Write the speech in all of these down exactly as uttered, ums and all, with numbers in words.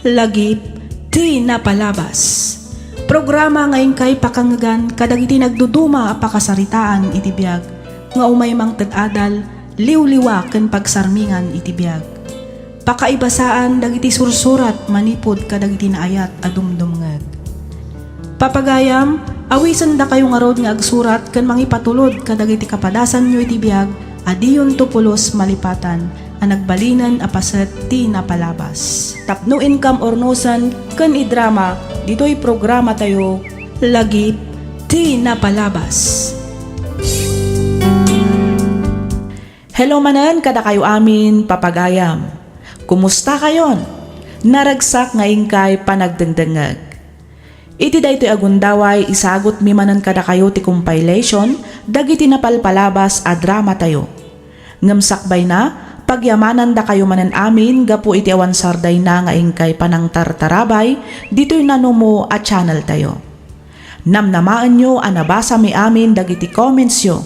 Lagip ti napalabas. Programa nga inkay pakangngegan kadagiti nagduduma a pakasaritaan iti biag nga umay mangted adal, liwliwa ken pagsarmingan iti biag. Pakaibasaan dagiti sursurat manipud kadagiti naayat a dumdumngeg. Papagayam, awisendakayo ngarud nga agsurat ken mangipatulod kadagiti kapadasanyo iti biag a diyonto pulos malipatan a nagbalinen a paset ti napalabas. Tapno inkam urnosen ken idrama ditoy programatayo, Lagip ti Napalabas. Hello manen kadakayo amin, papagayam. Kumusta kayon? Naragsak nga inkay panagdengdengngeg. Iti daytoy a gundaway, isagutmi manen kadakayo ti compilation dagiti napalpalabas a dramatayo. Ngem sakbayna, pagyamanandakayo manen amin gapu iti awan sardayna nga inkay panangtartarabay ditoy nanumo a channeltayo. Namnamaenyo a nabasami amin dagiti commentsyo,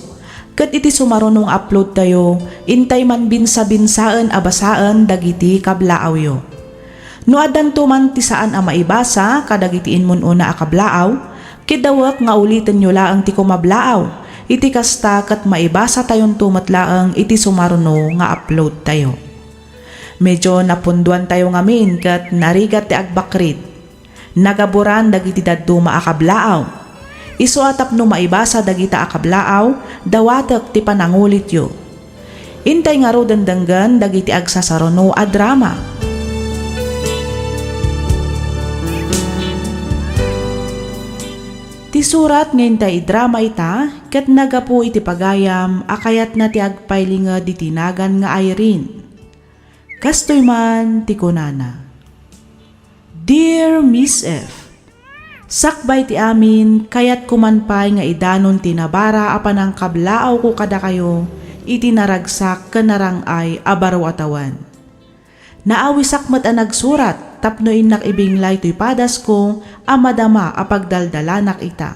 ket iti sumaruno nga uploadtayo, intay manbinsabinsaen a basaen dagiti kablaawyo. No addanto man ti saan a maibasa kadagiti immun-una a kablaaw, kidawek nga ulitenyo laeng ti kumablaaw, iti kasta ket maibasatayonto met laeng iti sumaruno nga uploadtayo. Medyo napunduantayo ngamin ket narigat ti agbakrid. Nagaburan dagiti dadduma a kablaaw. Isu a tapno maibasa dagita a kablaaw, dawatek ti panangulityo. Intay ngaruden denggen dagiti agsasaruno a drama. Ti surat nga intay idrama ita ket naggapu iti pagayam a kayatna ti agpailinged iti nagan nga Irene. Kastoy man ti kunana, Dear Miss F, sakbay ti amin, kayatko man pay nga idanon ti nabara a panangkablaawko kadakayo iti naragsak ken narang-ay a baro a tawen. Naawisak met a nagsurat tapno innak ibinglay toy padasko a madama a pagdaldalanak ita.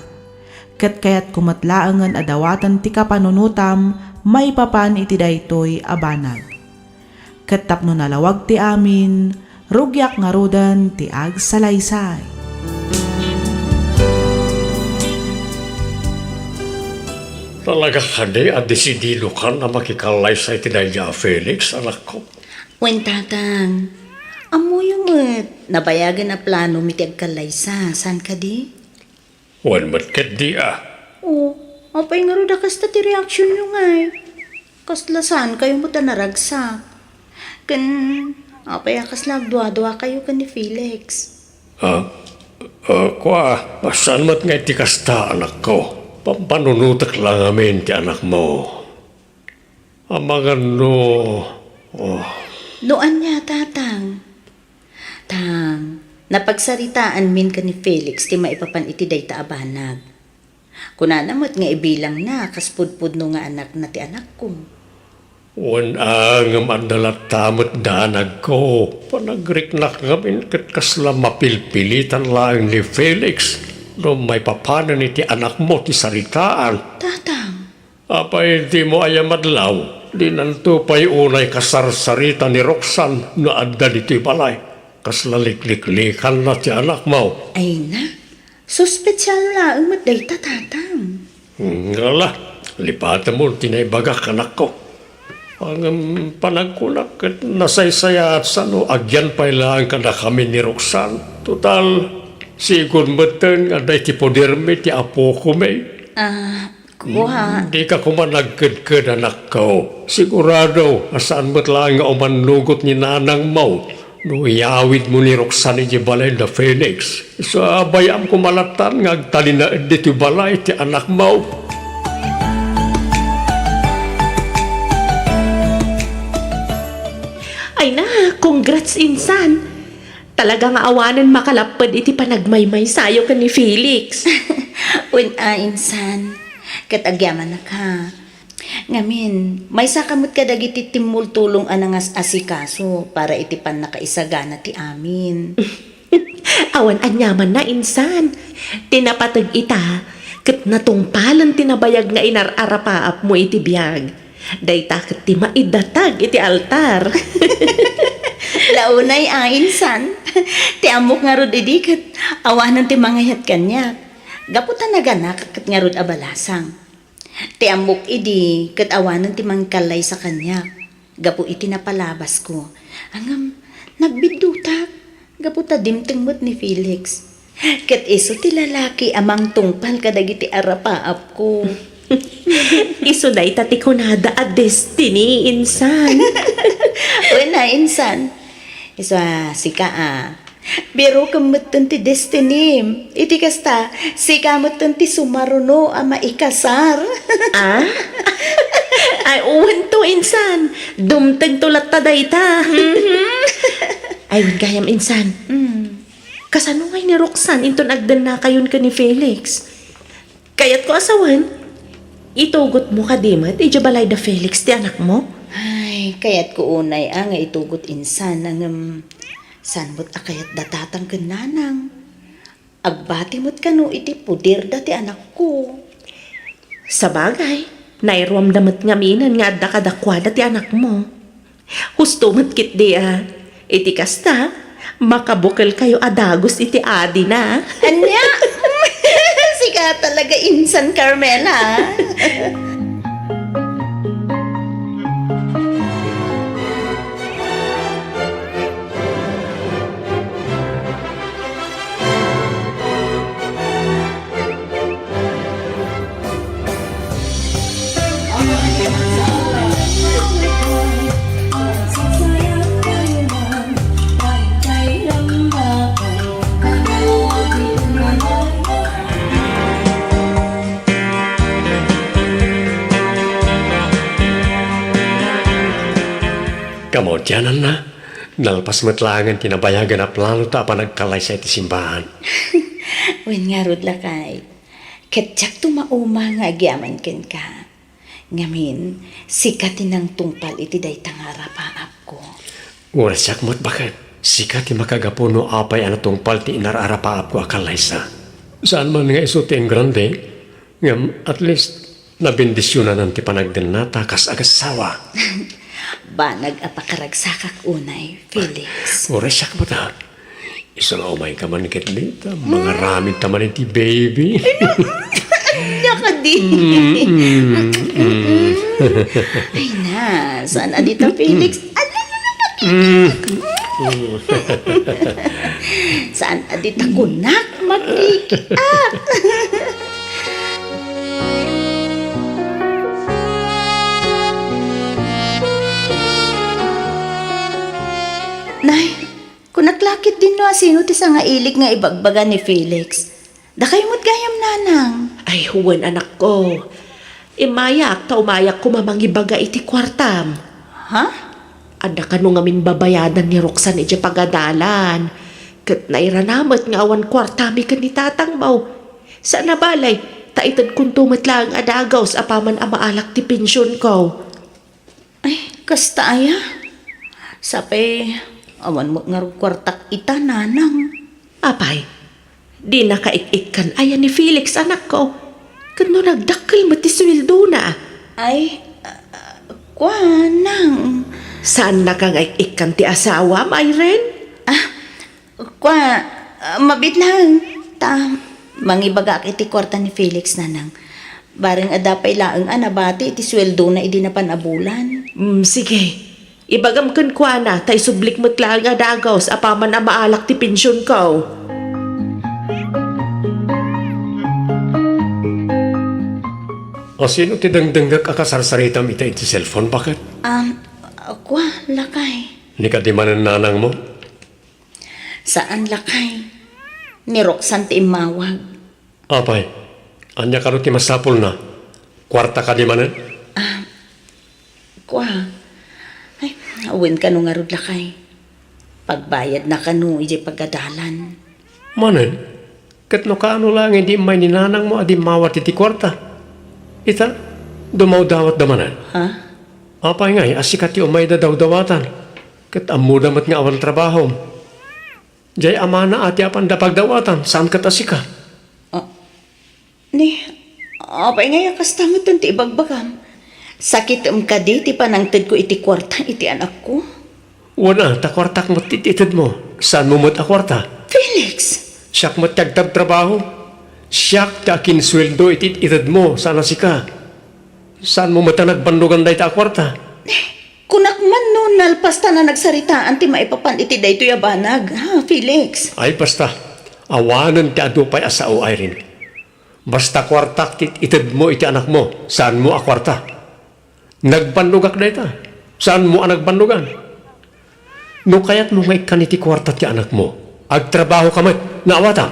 Ket kayatko met laengen a dawaten ti kapanunotam maipapan iti daytoy a banag. Ket tapno nalawag ti amin, rugiak ngaruden ti agsalaysay. Talaga kadi a desididokan a makikallaysa iti daydi a Felix, anakko? Wen, Tatang. Ammoyo met, nabayagen a planomi ti agkallaysa, saan kadi? Wen met ketdi a. O, apay ngarud a kasta ti reaksionyo ngay? Kasla saankayo met a naragsak? Ken apay a kasla agduaduakayo ken ni Felix? Ah, ah, kua, saan met ngay ti kasta, anakko. Pampanunotek la ngamin ti anakmo. Amangan no, oh. No ania, Tatang? Tang, napagsaritaanmin ken ni Felix ti maipapan iti dayta a banag. Kunana met nga ibilangna kas pudpudno nga anakna ti anakko. Wen a, ngem adda latta met danagko. Panagriknak ngamin ket kasla mapilpilitan laeng ni Felix no maipapanen iti anakmo ti saritaan. Tatang, Apay dimo aya madlaw? Dinanto pay unay kasarsarita ni Roxanne no adda ditoy balay. Kasla likliklikanna ti anakmo. Ay na, suspetsayo laeng met dayta, Tatang. Hmm, ala, lipatemon ti naibagak, anakko. Ngem panagkunak ket nasaysayaat sano agyan pay laeng kadakami ni Roxanne. Total, sigud metten nga adda iti podermi ti apokon. Ah, Kua. Dika koma nagkedked, anakko. Sigurado a saan met laeng nga umannugot ni nanangmo no iyawidmo ni Roxanne idiay balay da Felix. Isu a bayam koma lattan nga agtalinaed ditoy balay ti anakmo. Ay na, congrats, insan. Talaga nga awanen makalapped iti panagmaymaysayo ken ni Felix. Wen a, insan. Ket agyamanak, ha. Ngamin, maysaka met kadagiti timmultulong a nangas-asikaso para iti pannakaisagana ti amin. Awan aniamanna, insan. Ti napateg ita, ket natungpalen ti nabayag nga inar-arapaapmo iti biag. Dayta ket ti maidatag iti altar. La Unay a, insan. Ti ammok ngarud idi ket awanen ti mangayat kaniak. Gapu ta naganak ket ngarud a balasang. Ti ammok idi ket awanen ti mangkallaysa kaniak gapu iti napalabasko. Ngem nagbiddutak gapu ta dimteng met ni Felix. Ket isu ti lalaki a mangtungpal kadagiti arapaapko. Isu dayta ti kunada a destiny, insan. Wen a, insan. Isu a, sika a. Birokem metten ti destinim. Iti kasta, sika metten ti sumaruno a maikasar. Ah? Ay, uwan to, insan. Dumteng to latta dayta. Mhm. Ay, wen gayam, insan. Mm. Kasano ngay ni Roxanne inton agdennakayon ken ni Felix? Kayatko a sawen, itugotmo kadi met idiay balay da Felix ti anakmo? Ay, kayatko unay a nga itugot insan, ngem saan met a kayat da tatang ken nanang. Agbati met kano iti poder da ti anakko. Sabagay, nairuamda met ngaminen nga adda kadakuada ti anakmo. Husto met ketdi a. Iti kasta, makabukelkayo a dagus iti adina. Ania? Sika talaga insan, Carmela. Kamaudiananna, nalpas met laengen ti nabayagen a plano ta apan agkallaysa iti simbahan. Wen ngarud, lakay, ket diakto mauma nga agyaman kenka. Ngamin, sika ti nangtungpal iti dayta nga arapaapko. Uray siak met baket, sika ti makagapu no apay a natungpal ti inaraarapaapko a kallaysa. Saan man nga isu ti ingrande, ngem at least, nabendisionanan ti panagdennata kas agassawa. Banag a pakaragsakak unay, Felix. Uray siak met a. Isu nga umayka man ket dita, mangaramid ta man iti baby. Ania kadi? Mm, mm, mm. Ay na, saan a dita, Felix? Ala, ala, ala, ala. Mm. Saan a dita kunak, makikiak. Nay, kunak la ketdin no asino ti sangailik nga ibagbaga ni Felix. Dakayo met gayam, nanang. Ay, wen, anakko. Immayak ta umayak koma mangibaga iti kuartam. Ha? Adda kano ngamin babayadan ni Roxanne idiay pagadalan. Ket nairana met nga awan kuartami ken ni tatangmo. Saan a balay, ta itedkonto met laeng a dagaus apaman a maalak ti pensionko. Ay, kasta aya? Sapay, awan met ngarud kuartak ita, nanang. Apay, di nakaik-ikkan aya ni Felix, anakko? Ket no nagdakkel met ti suweldona? Ay, ah, ah, kuan, nang. Saannaka nga ik-ikkan ti asawam, Irene? Ah, Kua, ah, mabiit laeng. Ta, mangibagak iti kuarta ni Felix, nanang. Bareng adda pay laeng a nabati iti suweldona idi napan a bulan. Mm, sige. Ibagam kenkuana, ta isublik met laeng a dagaus apaman a maalak ti pensionko. A, sino ti dengdengngek a kasarsaritam ita iti cellphone, baket? Um, kua, lakay. Ni kadi manen nanangmo? Saan, lakay. Ni Roxanne ti immawag. Apay, ania kano ti masapulna? Kuarta kadi manen? Ah, kua. Ay, wen kano ngarud, lakay. Pagbayadna kano idiay pagadalan. Manen? Ket no kaano laeng idi immay ni nanangmo a dimmawat iti kuarta? Ita, dumawdawatda manen. Ha? Apay ngay a sika ti umayda dawdawatan, ket ammoda met nga awan trabahom? Diay amana a ti apanda pagdawatan, saan ket a sika? Ah, ni, apay ngay a kasta met ti ibagbagam? Sakitem kadi ti panangtedko iti kuarta iti anakko? Wen a, ta kuartak met ti itedmo. Saanmo met a kuarta. Felix! Siak met ti agtrabtrabaho. Siak ti akinsueldo iti itedmo, saan a sika. Saanmo met a nagbannogan dayta a kuarta. Kunak man no nalpastan a nagsaritaan ti maipapan iti daytoy a banag, ha, Felix? Ay, basta. Awanen ti adu pay a sao, Irene. Basta kuartak ti itedmo iti anakmo, saanmo a kuarta. Nagbannogak dayta. Saanmo a nagbannogan. No kayatmo nga ikkan iti kuarta ti anakmo, agtrabahoka met, naawatam.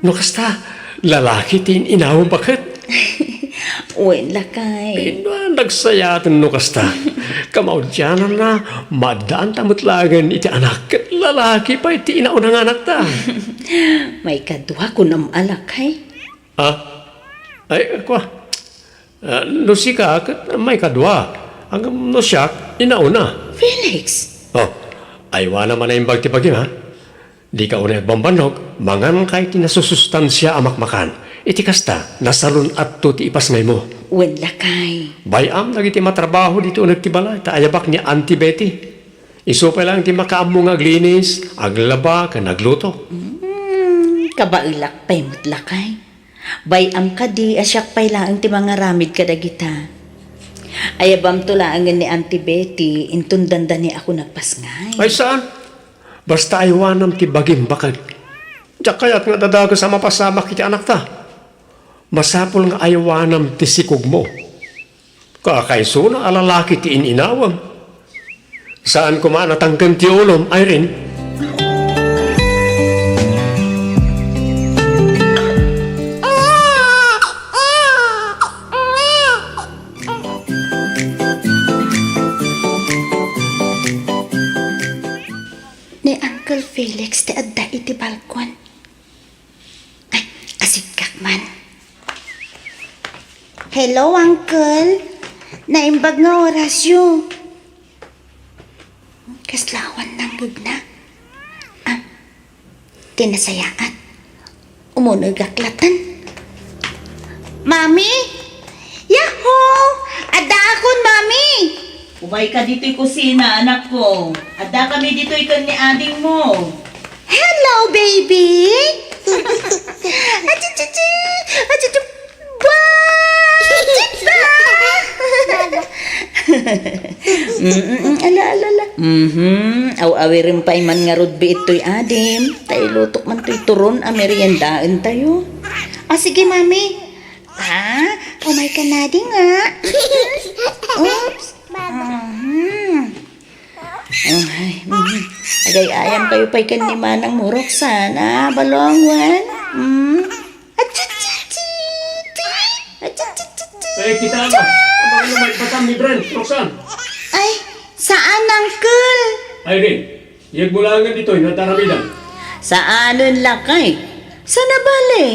No kasta, lalaki ti in-inawem baket. Wen, lakay. Ino a nagsayaten no kasta? Kamaudiananna, maaddaanta met laengen iti anak, ket lalaki pay ti inauna nga anakta. Maikadua kunam a lakay. Ah? Ay, kua. Ah, no sika, ket maikadua. Ngem no siak, inauna. Felix! Oh, aywanam a naimbag ti bagim, ha? Dika unay agbambannog, manganka iti nasusustansia a makmakan. Iti kasta, nasalun-atto ti ipasngaymo. Wen, lakay. Bay-am dagiti matrabaho ditoy uneg ti balay, ta ayabak ni Auntie Betty. Isu pay laeng ti makaammo nga aglinis, aglaba, ken agluto. Hmm, kabaelak pay met, lakay. Bay-am kadi a siak pay laeng ti mangaramid kadagita. Ayabamto laengen ni Auntie Betty, inton dandani a kunam a pasngay. Ay, saan? Basta aywanam ti bagim baket. Diak kayat nga dadagus a mapasamak iti anakta. Masapul nga aywanam ti sikogmo. Kakaisuna a lalaki ti in-inawem. Saan koma a natangken ti ulom, Irene. Ni Uncle Felix ti adda iti balkon. Ay, asikkak man. Hello, Uncle. Naimbag nga orasyo. Kasla awan nanggegna. Ah, ti nasayaat. Umunegak latta. Mami? Yahoo! Addaakon, Mami! Umayka ditoy kusina, anakko. Addakami ditoy ken ni adingmo. Hello, baby! Achichichi! Achichi! Ba! Chicha! Mm, mm, mm. Ala, ala, ala. Mhm. Aw-awiren pay man ngarud biit toy adim. Ta ilutok man toy turon a meriendaentayo. Ah, sige, Mami. Ah, umayka nadi nga. Oops. Mhm. Ay, mhm. Agay-ayamkayo pay ken ni manangmo, Roxanne, ah, balong wen? Mm. Achichichi! Achichichi! Ay, kita mo. Ano, ano, may batam ni Brent, Roxanne? Ay, saan, Uncle? Irene, iyag mo laengen ditoy, nataramidan. Saanen, lakay? Saan a bale?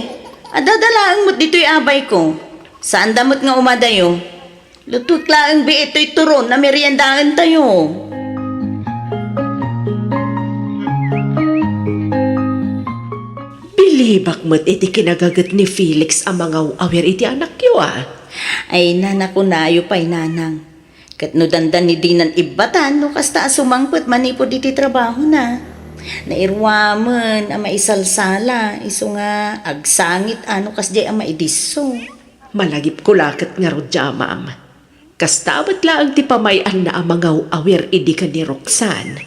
Adda laeng met ditoy abayko. Saanda met nga umadayo. Lutuek laeng biit toy turon a meriendaentayo. Bilibak met iti kinagaget ni Felix a mangaw-awir iti anakyo, a. Ay, nana, kunayo pay, nanang. Ket no dandani dinan ibbatan, no kasta a sumangpet manipud iti trabahona. Nairuamen a maisalsala, isu nga agsangit a no kasdiay a maidisso. Malagipko la ket ngarud, Amam. Kasta met laeng ti pamay-anna a mangaw-awir idi ken ni Roxanne.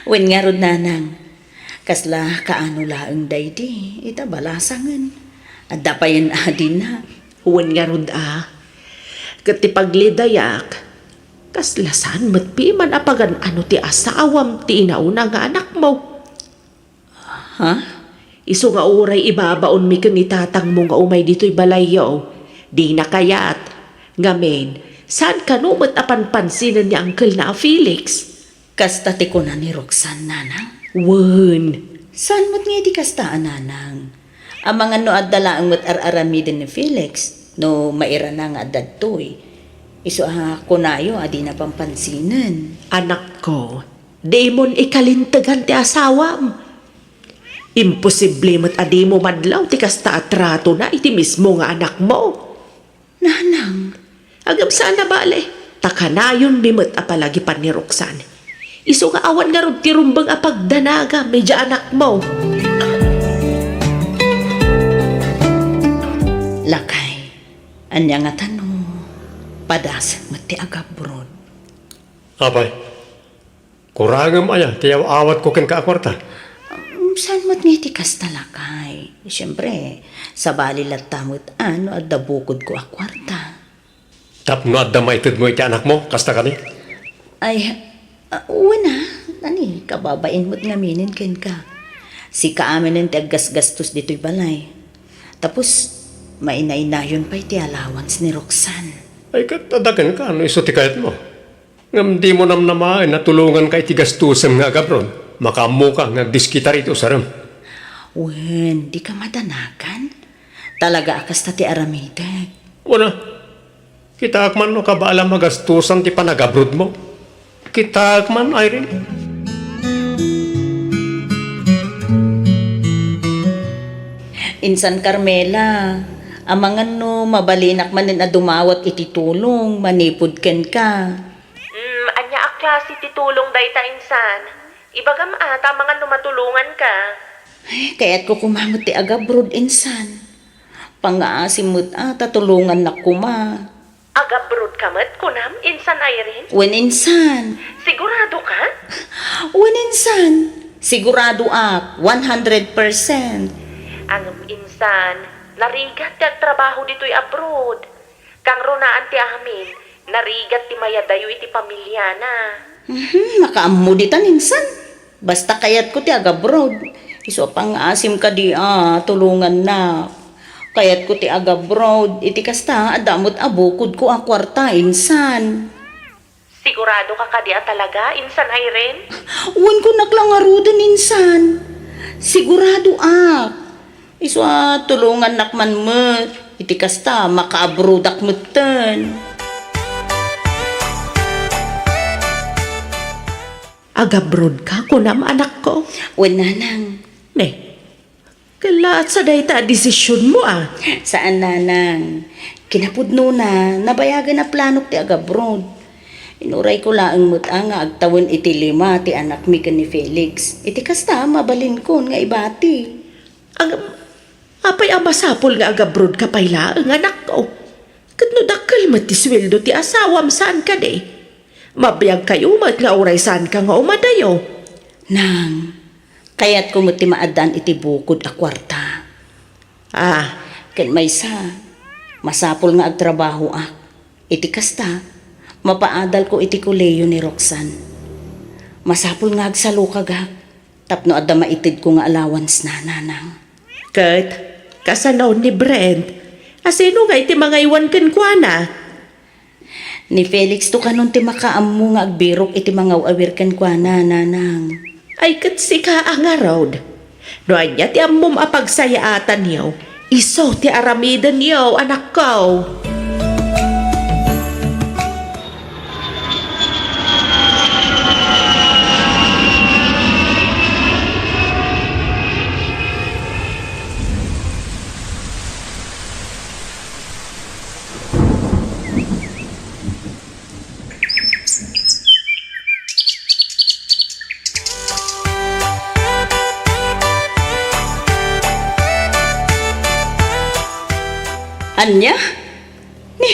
Wen ngarud, nanang, kasla kaano laeng daydi ita balasangen. Adda payen adina. Wen ngarud a, ket ti paglidayak, kasla saan met piman a pagan-ano ti asawam ti inauna nga anakmo. Ha? Isu nga uray ibabaonmi ken ni tatangmo nga umay ditoy balayyo, dina kayat. Ngamin, saan kano met a panpansinen ni Uncle na a Felix? Kasta ti kuna ni Roxanne, nanang? Wen. Saan met nga idi kasta a nanang? Amangan no adda laeng met ar-aramiden ni Felix, no mairana nga adda ditoy. Isu a kunayo a dina panpansinen. Anakko, dimon ikalintegan ti asawam. Imposible met a dimo madlaw ti kasta a tratona iti mismo nga anakmo. Nanang, agam saan a bale, ta kanayonmi met a palagipan ni Roxanne. Isu nga awan ngarud ti rumbeng a pagdanagam idiay anakmo. Lakay, ania ngata no padasek met ti agabroad? Apay, kurangem aya ti aw-awatko kenka a kuarta? Um, saan met nga iti kasta, lakay? Siempre, sabali latta met a no adda bukodko a kuarta. Tapno adda maitedmo iti anakmo, kasta kadi? Ay, ah, wen a, nani, kababain met ngaminen kenka. Sika aminen ti aggasgastos ditoy balay. Tapos, mainainayon pay ti allowance ni Roxanne. Ay, ket adda kenka no isu ti kayatmo. Ngem dimo namnamaen a tulonganka iti gastosem nga agabroad. Makaammoka nga agdiskita iti usarem. Wen, dika madanagan. Talaga a kasta ti aramidek. Wen a, kitaek man no kabaelam a gastosan ti panagabroadmo. Kitaek man, Irene. Insan Carmela, amangan no mabalinak manen a dumawat iti tulong manipud kenka. Mm, ania a klase ti tulong dayta, insan? Ibagam a, ta amangan no matulonganka. Ay, kayatko koma met ti agabroad, insan. Pangngaasim met a, ta tulongannak koma. Agabroad ka met, kunam, insan Irene? Wen, insan. Sigurado ka? Wen, insan. Sigurado ak, one hundred percent. Ngem, insan, narigat ti agtrabaho ditoy abroad. Kangrunaan ti amin, narigat ti mayadayo iti pamiliana. Mhm, makaammo ditan, insan. Basta kayatko ti agabroad. Isu a pangngaasim kadi a tulongannak. Kayatko ti agabroad. Iti kasta, adda met a bukodko a kuarta, insan. Sigurado ka kadi a talaga, insan Irene? Wen, kunak la ngaruden, insan. Sigurado ak. Isu a tulongannak man met. Iti kasta, makaabroadak metten. Agabroad ka, kunam, anakko? Wen, nanang. Ne, kalaatsa dayta a desisionmo, a? Saan, nanang. Kinapudnona, nabayagen a planok ti agabroad. Inurayko laeng met a nga agtawen iti lima ti anakmi ken ni Felix. Iti kasta, mabalinkon nga ibati. Ang, apay a masapul nga agabroad ka pay laeng, anakko? Ket no dakkel met ti sueldo ti asawam, saan kadi? Mabiagkayo met nga uray saanka nga umadayo. Nang, kayatko met ti maaddaan iti bukod a kuarta. Ah. Ken maysa, masapul nga agtrabahoak. Iti kasta, mapaadalko iti kolehiyo ni Roxanne. Masapul nga agsalukagak tapno adda maitedko nga allowance-na, nanang. Ket, kasano ni Brent? A, sino ngay ti mangaywan kenkuana? Ni Felix to kanon ti makaammo nga agbirok iti mangaw-awir kenkuana, nanang. Ay, ket sika a ngarud. No ania ti ammom a pagsayaatanyo, isu ti aramidenyo, anakko. Ania? Ni,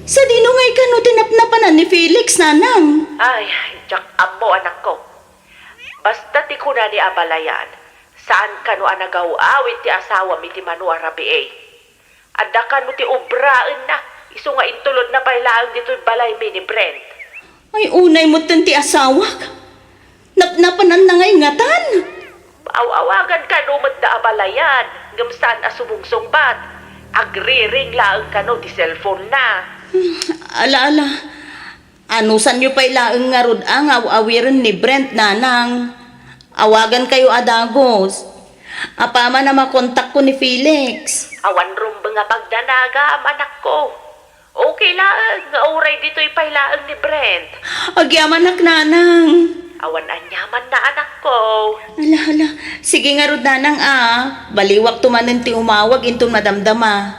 sadino ngay kano ti napnapanan ni Felix, nanang? Ay, diak ammo, anakko. Basta ti kuna ni abalayan, saan kano a nagaw-awid ti asawam iti mano a rabii. Adda kano ti obraenna, isu nga intulodna pay laeng ditoy balaymi ni Brent. Ay, unay metten ti asawak. Napnapananna ngay ngatan. Aw-awagan kano met da abalayan, ngem saan a sumungsungbat. Agriring laeng kano ti cellphone-na. Hmm, ala, ala. Anusanyo pay laeng ngarud a nga aw-awiren ni Brent, nanang. Awagankayo a dagus. Apaman a makontakko ni Felix. Awan rumbeng a pagdanagam, anakko. Okay laeng nga uray ditoy pay laeng ni Brent. Agyamanak, nanang. Awan aniamanna, anakko. Ala, ala. Sige ngarud, nanang, a. Baliwakto manen ti umawag inton madamdama.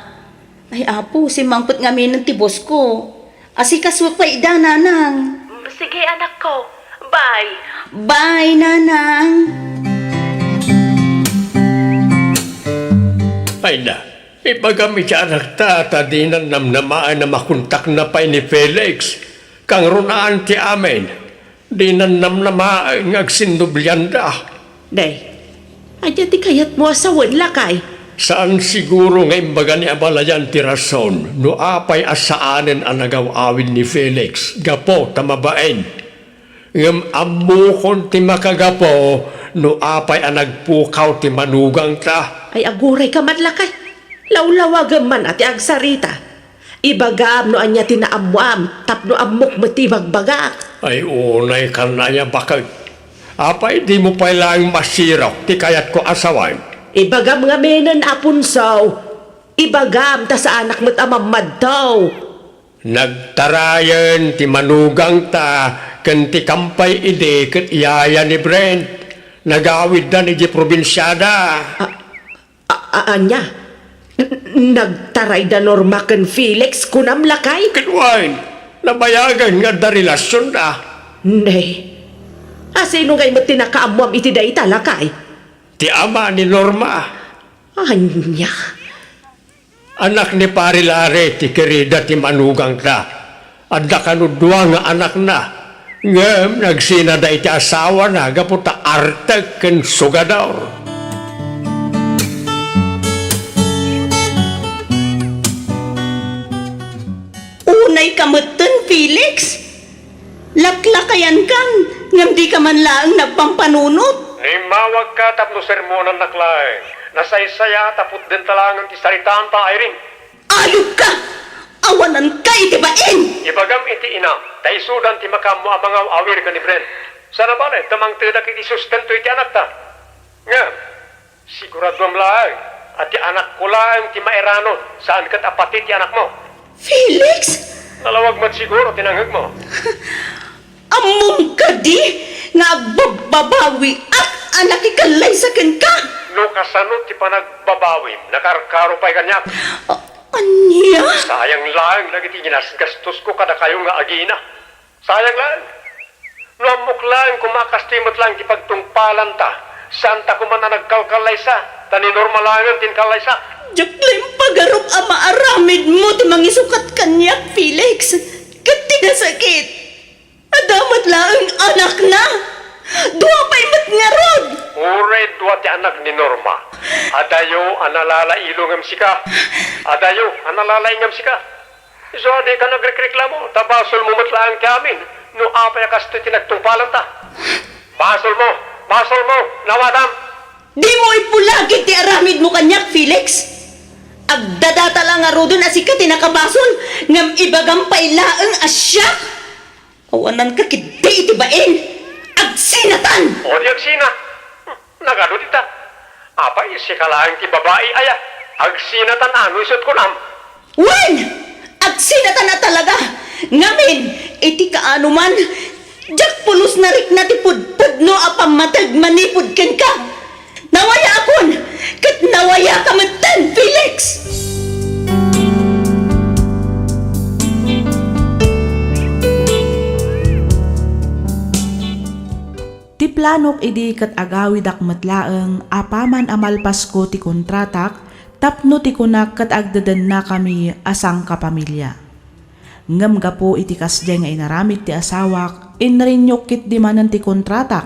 Ay, Apo, simmangpet ngaminen ti boss ko. Asikasuak pay ida, Nanang. Sige, anakko. Bye. Bye, Nanang. Ay na, ibagam iti anakta ta dinan namnamaen a makontakna pay ni Felix. Kangrunaan ti amin. Dinan namnamaen nga agsinnublianda. Day, ania ti kayatmo a sawen, lakay? Saan siguro nga imbaga ni abalayan ti rason no apay a saanen a nagaw-awid ni Felix gapu ta mabain. Ngem ammokon ti makagapu no apay a nagpukaw ti manugangta. Ay, aguray ka man, lakay. Lawlawagem man a ti agsarita. Ibagam no ania ti naammoam tapno ammok met ti ibagbagak. Ay, unay kan aya baket. Apay dimo pay laeng masirok ti kayatko a sawen? Ibagam ngaminen, Aponso. Ibagam ta saanak met a mammadto. Nagtarayen ti manugangta ken ti kampay idi ket iyaya ni Brent. Nagawiddan idiay probinsiada. A-, a-, ania? N-, nagtaray da Norma ken Felix, kunam, lakay? Ket wen, nabayagen nga adda relasionda. Ne, asino ngay met ti nakaammoam iti dayta, lakay? Ti ama ni Norma. Ania? Anak ni Pari Larry ti kirida ti manugangta. Adda kano dua nga anakna, ngem nagsinada iti asawana gapu ta artek ken sugador. Unay ka metten, Felix? Laklakayankan, ngem dika man laeng nagpampanunot. Immawagka tapno sermonannak laeng. Nasaysayat a putdenta laengen ti saritaanta, Irene. Ayupka! Awananka iti bain! Ibagam iti inam, ta isudan ti makaammo a mangaw-awir ken ni Brent. Saan a bale, ta mangtedak iti sustento iti anakta. Ngem, siguraduam laeng a ti anakko laeng ti mairanon, saan ket a pati ti anakmo. Felix? Nalawag met siguro ti nangngegmo. Ammom kadi nga agbabbabawiak a nakikallaysa kenka? No kasano ti panagbabawim, nakarkaro pay kaniak. A-, ania? Sayang laeng dagiti ginasgastosko kadakayo nga agina. Sayang laeng. No ammok laeng koma a kastoy met laeng ti pagtungpalanta, saanta koma a nagkalkallaysa, ta ni Norma laengen ti inkallaysa. Diak laeng pagarup a maaramidmo ti mangisukat kaniak, Felix. Ket ti nasakit, adda met laeng anakna. Dua pay met ngarud. Uray dua ti anak ni Norma. Adayo a nalalailo ngem sika. Adayo a nalalaing ngem sika. Isu a dika nagrekreklamo, ta basolmo met laeng ti amin no apay a kastoy ti nagtungpalanta. Basolmo! Basolmo! Nawadam! Dimo ipulagid ti aramidmo kaniak, Felix. Agdadata la ngaruden a sika ti nakabasol, ngem ibagam pay laeng a siak. Awananka ketdi iti bain. Agsinatan! O di agsina. Nagadu dita. Apay, sika laeng ti babai aya? Agsinatan a no isut kunam. Wen! Agsinatan a talaga! Ngamin, iti kaano man, diak pulos narikna ti pudpudno a pammateg manipud kenka. Nawayaakon, ket nawayaka metten, Felix! Ti planok idi ket agawidak met laeng apaman a malpasko ti kontratak tapno ti kunak ket agdedennakami a sangkapamilia. Ngem gapu iti kasdiay nga inaramid ti asawak, inriniewk ketdi manen ti kontratak,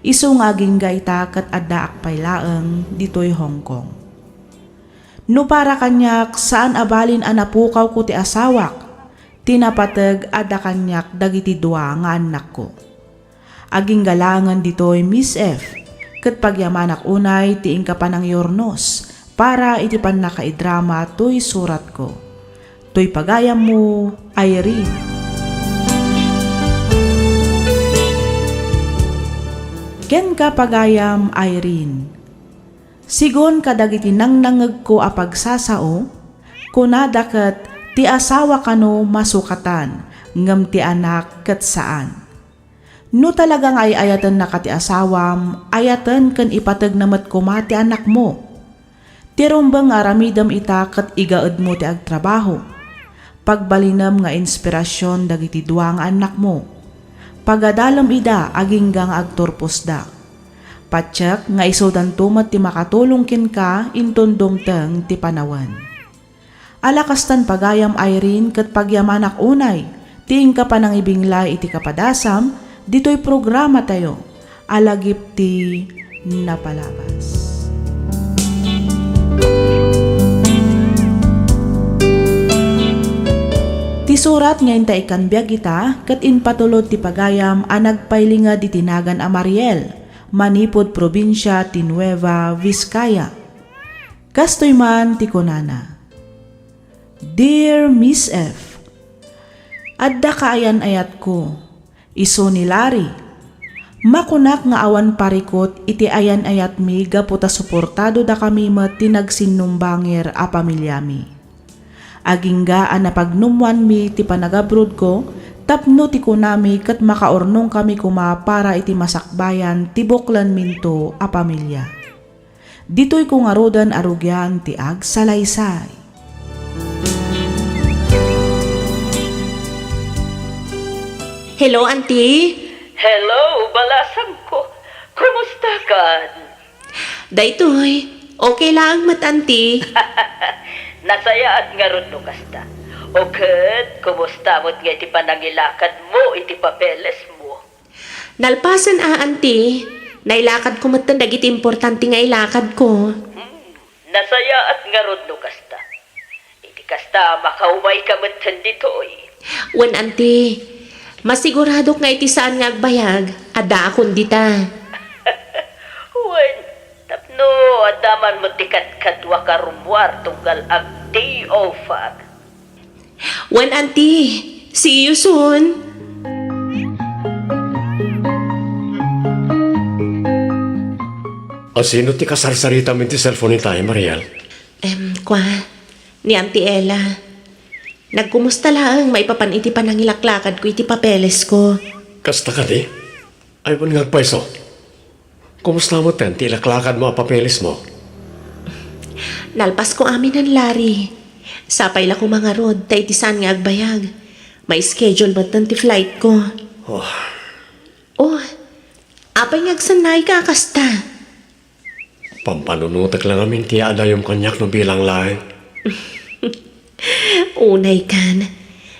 isu nga agingga ita ket addaak pay laeng ditoy Hong Kong. No para kaniak, saan a balin a napukawko ti asawak, ti napateg adda kaniak dagiti dua nga annakko. Agingga laengen ditoy Miss F, ket pagyamanak unay ti inka panangyurnos para iti pannakaidrama toy suratko. Toy pagayammo, Irene. Kenka, pagayam Irene. Sigun kadagiti nangnangegko a pagsasao, kunada ket ti asawa kano masukatan, ngem ti anak ket saan. No talaga nga ay-ayatennaka ti asawam, ayaten ken ipateg na met koma ti anakmo. Ti rumbeng nga aramidem ita ket igaedmo ti agtrabaho. Pagbalinem nga inspirasyon dagiti dua nga annakmo. Pagadalem ida agingga nga agturposda. Patiek nga isudanto met ti makatulong kenka inton dumteng ti panawen. Ala kastan pagayam Irene ket pagyamanak unay ti inka panangibinglay iti kapadasam ditoy programatayo a lagip ti napalabas. Ti surat nga inta ikkan biag ita ket impatulod ti pagayam a nagpailinged iti nagan a Mariel, manipud probinsia ti Nueva Vizcaya. Kastoy man ti kunana, Dear Miss F, adda kaayan-ayatko, isu ni Larry. Makunak nga awan parikut iti ayan-ayatmi gapu ta suportadodakami met ti nagsinnumbanger a pamiliami. Agingga a napagnummoanmi ti panagabrodko tapno ti kunami ket makaurnongkami koma para iti masakbayan ti buklanminto a pamilia. Ditoyko ngaruden a rugian ti agsalaysay. Hello, Auntie. Hello, balasangko. Kumusta kan? Daytoy, okay laeng met, Auntie. Nasayaat ngarud no kasta. O ket, kumusta met nga iti panangilakadmo iti papelesmo? Nalpasen a, Auntie. Nailakadko metten dagiti importante nga ilakadko. Hmm, nasayaat ngarud no kasta. Iti kasta, makaumayka metten ditoy. Wen, Auntie. Masiguradok nga iti saan nga agbayag, addaakon dita. Wen, tapno adda man met ti kadkaduak a rummuar tunggal ag-day off-ak. Wen, Auntie. See you soon. A sino ti kasarsaritam iti cellphone itay, Mariel? Em, kua, ni Auntie Ella. Nagkumusta laeng maipapan iti panangilaklakadko iti papelesko. Kasta kadi? Ay, wen nga agpayso. Kumusta metten ti ilaklakadmo a papelesmo? Nalpasko aminen, Larry. Sapay la koma ngarud, ta iti saan nga agbayag, ma-schedule metten ti flightko. Oh. Oh, apay nga agsannayka a kasta? Pampanunotek la ngamin ti yaadayom kaniak no bilang laeng. Unay kan,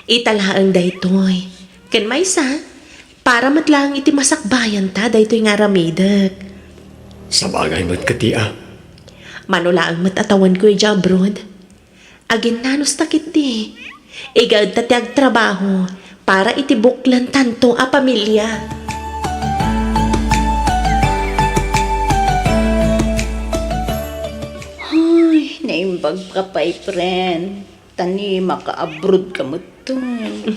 ita laeng daytoy. Ken maysa, para met laeng iti masakbayanta daytoy nga aramidek. Sabagay met kadi a. Mano laeng met a tawenko idiay abroad. Aginnanus ta ketdi. Igaedta ti agtrabaho para iti buklantanto a pamilia. Ay, naimbag ka pay, friend. Ta ni maka-abroad ka metten.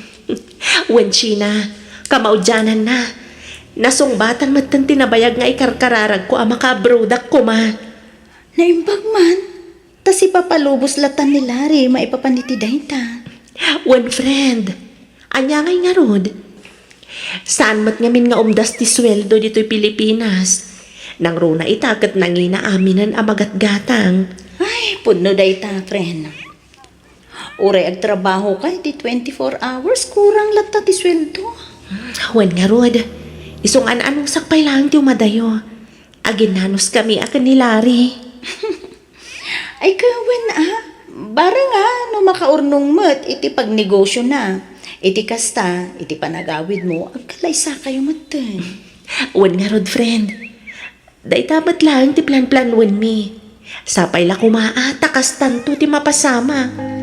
Wen, Sheena, kamaudiananna. Nasungbatan metten ti nabayag nga ikarkararagko a maka-abroadak koma. Naimbag man. Ta sipapalubos latta ni Larry maipapan iti dayta. Wen, friend, ania ngay ngarud? Saan met ngamin nga umdas ti sueldo ditoy Pilipinas. Nangruna ita ket nangina aminen a magatgatang. Ay, pudno dayta, friend. Uray agtrabahoka iti twenty-four hours, kurang latta ti sueldo. Wen ngarud, isu nga an-anusak pay laeng ti umadayo. Aginnanuskami a ken ni Larry. Ay, kawen a, bareng a no makaurnong met iti pagnegosiona. Iti kasta, iti panagawidmo, agkalaysakayo metten. Wen ngarud, friend. Dayta met laeng ti planplanuenmi. Sapay la koma a ta kastanto ti mapasamak.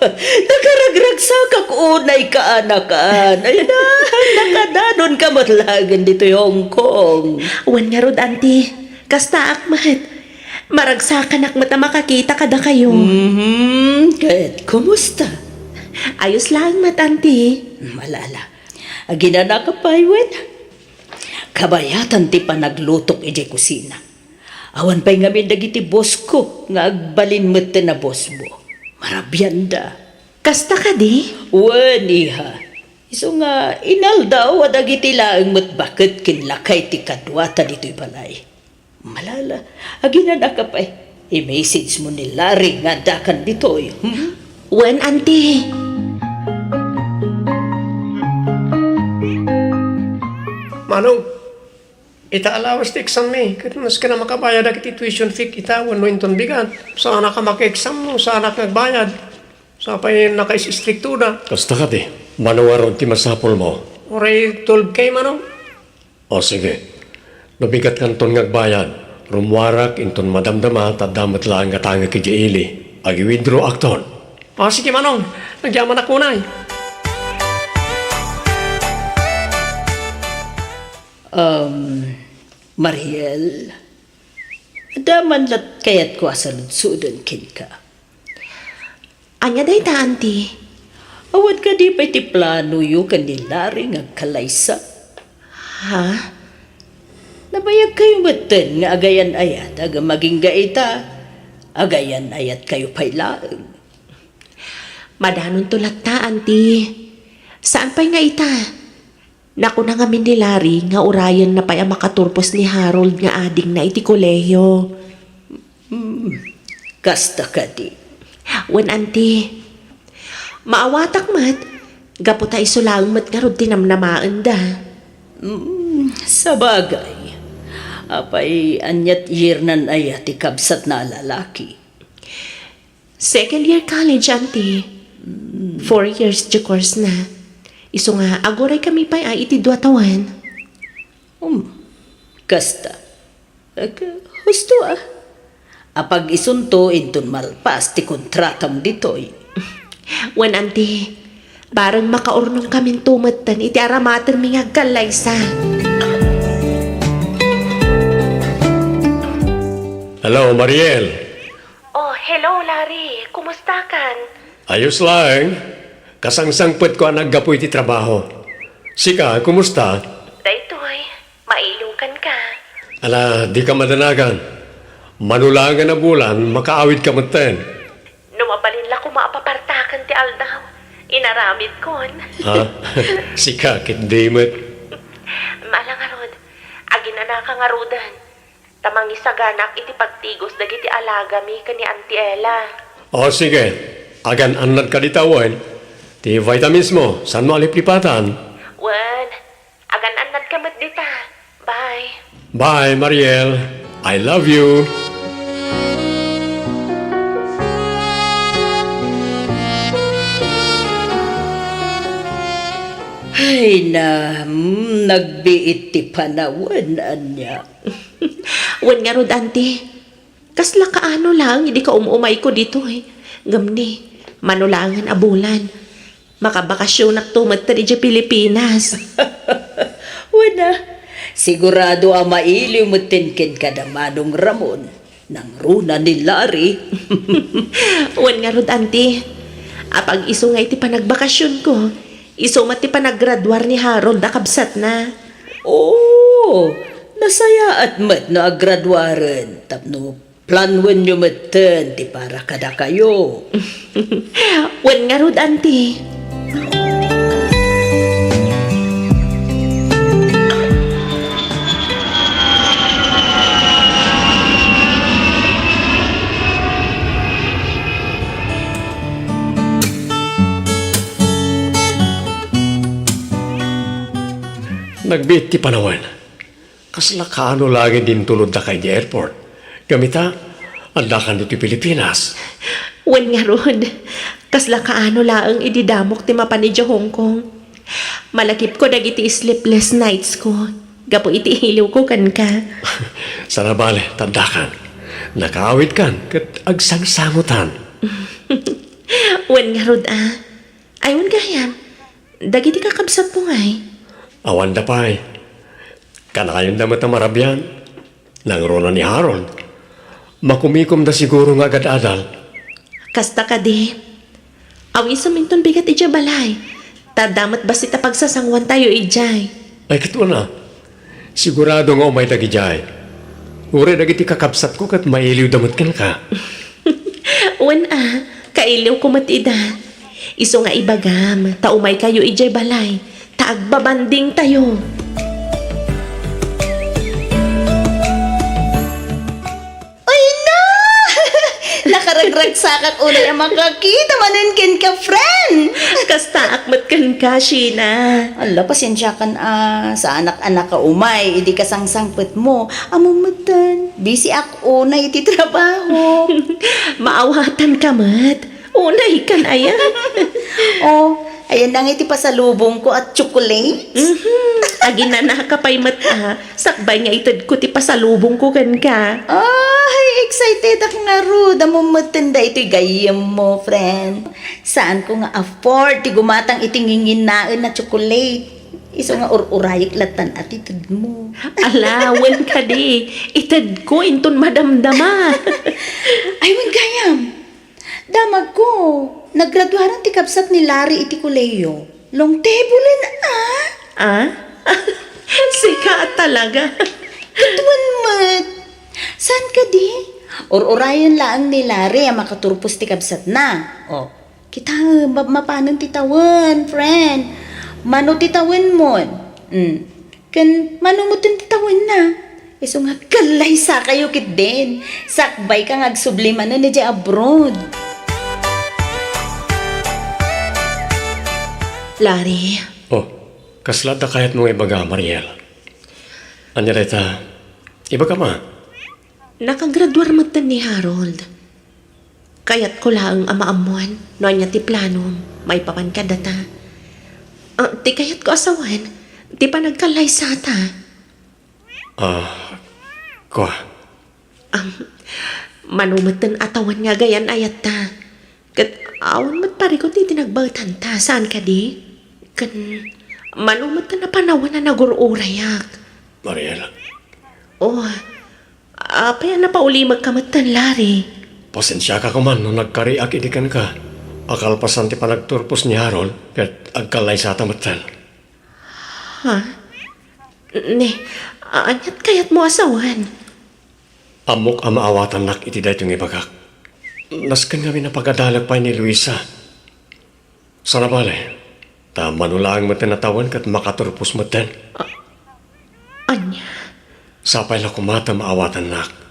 Nakaragragsakak unay kaanakan. Ay na, nakadanonka met laeng ditoy Hong Kong. Wen ngarud, Auntie, kastaak met. Maragsakanak met a makakita kadakayo. Mhm, ket kumusta? Ayos laeng met, Auntie. Ala, ala. Aginanaka pay wen? Kabayatan ti panaglutok idiay kusina. Awan pay ngamin dagiti bossko nga agbalin metten a bosmo. Marabianda. Kasta kadi? Wen, iha. Isu nga inaldaw a dagiti laeng met baket ken lakay ti kaduata ditoy balay. Malala, aginanaka pay. I-message mo ni Larry nga addakan ditoy. Hmm? Wen, Auntie. Manong, ita allowance ti exam mi, ket maski na makabayad dagiti tuition fee ita wenno inton bigat, saanak a maki-exam no saanak nga agbayad. Sapay nakaistriktoda. Kasta kadi, mano ngarud ti masapulmo? Uray twelve K, Manong. O sige, no bigat kanton nga agbayad, rummuarak inton madamdama ta adda met laeng nga tangek idiay ili. Agi-withdraw akton. O sige, Manong, agyamanak unay. Um, Mariel, adda man lat kayatko a saludsoden kenka. Ania dayta, Auntie? Awan kadi pay ti planoyo ken ni Larry nga agkalaysa? Ha? Nabayagkayo metten nga agayan-ayat agem agingga ita, agayan-ayatkayo pay laeng. Madanonto latta, Auntie. Saan pay nga ita? Nakuna ngamin ni Larry nga urayenna pay a makaturpos ni Harold nga adingna iti kolehiyo. Hmm, kasta kadi. Wen, Auntie. Maawatak met, gapu ta isu laeng met ngarud ti namnamaenda. Hmm, sabagay. Apay, aniat yearnan aya ti kabsatna a lalaki? Second year college, Auntie. Four years ti course na. Isu nga, aguraykami pay a iti dua tawen. Um, kasta. Ag, husto a. Apag-isunto inton malpas ti kontratam ditoy. Wen, Auntie, bareng makaurnongkaminto metten iti aramatenmi nga agkallaysa. Hello, Mariel. Oh, hello, Larry. Kumustakan? Ayos laeng. Kasangsangpetko a naggapu iti trabaho. Sika, kumusta? Daytoy, mailiwkan ka. Ala, dika madanagan. Mano laengen a bulan, makaawidka metten. No mabalin la koma a papartaken ti aldaw, inaramidkon. Ha? Sika, ketdi met. Ala ngarud, aginanaka ngaruden. Ta mangisaganak iti pagtigos dagiti alagami ken ni Auntie Ella. O, sige. Agan-annadka dita wen. Ti vitamins mo, saanmo a liplipatan? Wen, agan-annadka met dita. Bye. Bye, Mariel. I love you. Ay na, mm, nagbiit ti panawen, ania. Wen ngarud, Auntie, kasla kaano laeng idi kaum-umayko ditoy. Ngem ni, mano laengen a bulan, makabakasionakto metten idiay Pilipinas. Wen a, sigurado a mailiw metten kenka da Manong Ramon. Nangruna ni Larry. Wen ngarud, Auntie, apag-isu nga iti panagbakasionko, isu met ti panaggraduar ni Harold a kabsatna. Oo, nasayaat met no aggraduaren tapno planwenyo metten ti para kadakayo. Wen ngarud, Auntie. Nagbiit ti panawen. Kasla kaano laeng idi intulodda ka idiay airport? Ngem ita, addakan ditoy Pilipinas. Wen ngarud, kasla kaano laeng idi damok ti mapan idiay Hong Kong. Malakipko dagiti sleepless nights ko, gapu iti iliwko kenka. Saan a bale, ta addakan. Nakaawidkan ket agsangsangotan. Wen ngarud a. Ay, wen gayam. Dagiti kakabsatmo ngay? Awanda pay. Kanayonda met a marabian. Nangruna ni Harold. Makumikomda siguro nga agad-adal. Kasta kadi. Awisem inton bigat idiay balay. Ta adda met bassit a pagsasanguantayo idiay. Ay, ket wen a. Sigurado nga umay dagidiay. Uray dagiti kakabsatko ket mailiwda met kenka. Wen a, kailiwko met ida. Isu nga ibagam, ta umaykayo idiay balay, ta agbabandingtayo. Ay na! Nakaragragsakak unay a makakita manen kenka, friend! Kastaak met kenka, Sheena. Ala, pasensiakan a, saanak a nakaumay idi kasangsangpetmo. Ammom metten, busy ak unay iti trabaho. Maawatanka met. Unaykan aya. Oh, ayan na nga iti pasalubongko a chocolate. Mhm. Aginanaka pay met a, sakbay nga itedko ti pasalubongko kenka. Ay, excited ak ngarud. Ammom metten daytoy gayyemmo, friend. Saanko nga afford ti gumatang iti nginginnaen a chocolate. Isu nga ur-urayek lattan a ti tedmo. Ala, wen kadi, itedko inton madamdama. Ay, wen gayam. Damagko, naggraduaran ti kabsat ni Larry iti kolehiyo. Long table-en, ah? Ah? Sika talaga. Ket wen met. Saan kadi? Ur-urayen laeng ni Larry a makaturpos ti kabsatna. Oh, kitaem, mapmapanen ti tawen, friend. Mano ti tawenmon? Mm. Ken mano metten ti tawenna? Isu nga kallaysakayo ketdin. Sakbayka nga agsubli manen idiay abroad. Larry. Oh, kasla adda kayatmo nga ibaga, Mariel? Ania dayta? Ibagam a. Nakagraduar metten ni Harold. Kayatko laeng a maammuan no ania ti planom maipapan kadata. Ah, ti kayatko a sawen, ti panagkallaysata. Ah, kua. Am, mano metten a tawen nga agayan-ayatta. Ket awan met parikut iti nagbaetanta, saan kadi? Ken mano metten a panawen a nagur-urayak. Mariel. Oh, apay a napaulimekka metten, Larry? Pasensiaka koman no nagkariak idi kenka. Akalpasan ti panagturpos ni Harold, ket agkallaysata metten. Ha? Ne, aniat kayatmo a sawen? Ammok a maawatannak iti daytoy nga ibagak. Nasken ngamin a pagadalek pay ni Luisa. Sana bale, ta mano laeng met a natawen ket makaturpos metten. A-, ania? Sapay la koma ta maawatannak.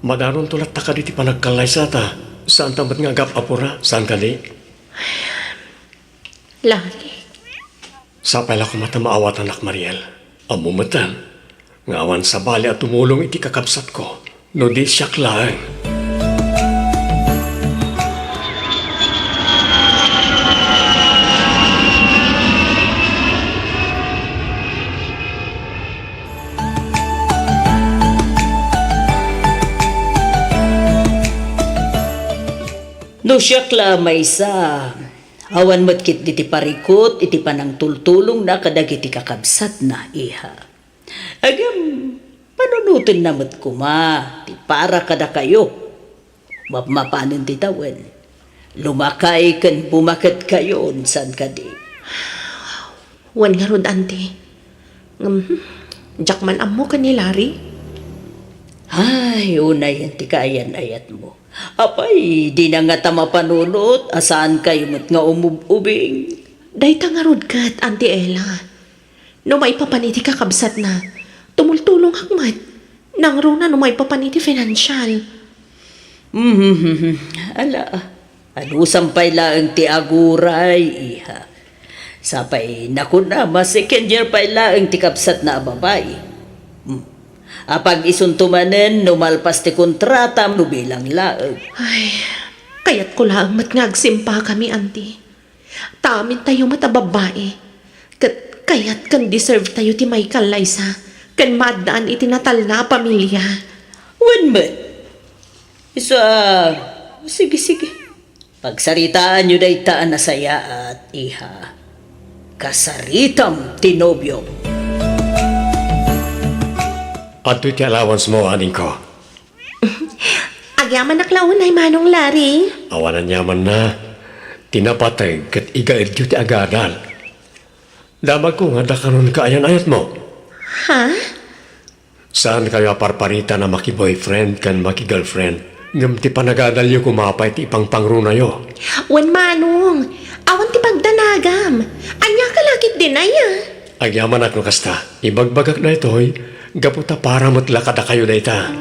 Madaronto latta kadi ti panagkallaysata, saanta met nga agap-apura, saan kadi? Lagi. Sapay la koma ta maawatannak, Mariel. Ammom metten nga awan sabali a tumulong iti kakabsatko no di siak laeng. No siak la a maysa, awan met ketdi ti parikut iti panangtultulongna kadagiti kakabsatna, iha. Ngem, panunotenna met koma ti para kadakayo. Mapmapanen ti tawen, lumakay ken bumaketkayon, saan kadi? Wen ngarud, Auntie. Ngem, diak man ammo ken ni Larry. Ay, unayen ti kaayan-ayatmo. Apay, dina ngata mapanunot a saankayo met nga umub-ubing? Dayta ngarud ket, Auntie Ella. No maipapan iti kakabsatna, tumultulongak met. Nangruna no maipapan iti financial. Mhm, ala, anusam pay laeng ti aguray, iha. Sapay, nakuna, mas second year pay laeng ti kabsatna a babai. Hmm. Apag-isunto manen no malpas ti kontrata no bilang laeng. Ay, kayatko laeng met nga agsimpakami, Auntie. Ta amintayo met a babbai, ket kayat ken deserve tayo ti maikallaysa ken maaddaan iti natalna a pamilia. Wen met. Isu a, sige, sige. Pagsaritaanyo dayta a nasayaat, iha. Kasaritam ti nobiom. Adtoy ti allowance mo, aningko. Agyamanak la unay, Manong Larry. Awan aniamanna. Ti napateg ket igaedyo ti agadal. Damagko nga dakanon kaayan-ayatmo. Ha? Saankayo a parparitan a maki-boyfriend ken maki-girlfriend, ngem ti panagadalyo koma pay ti ipangpangrunayo. Wen, Manong, awan ti pagdanagam. Ania ka la ketdin aya? Agyamanak no kasta. Ibagbagak daytoy, gapu ta para met la kadakayo dayta.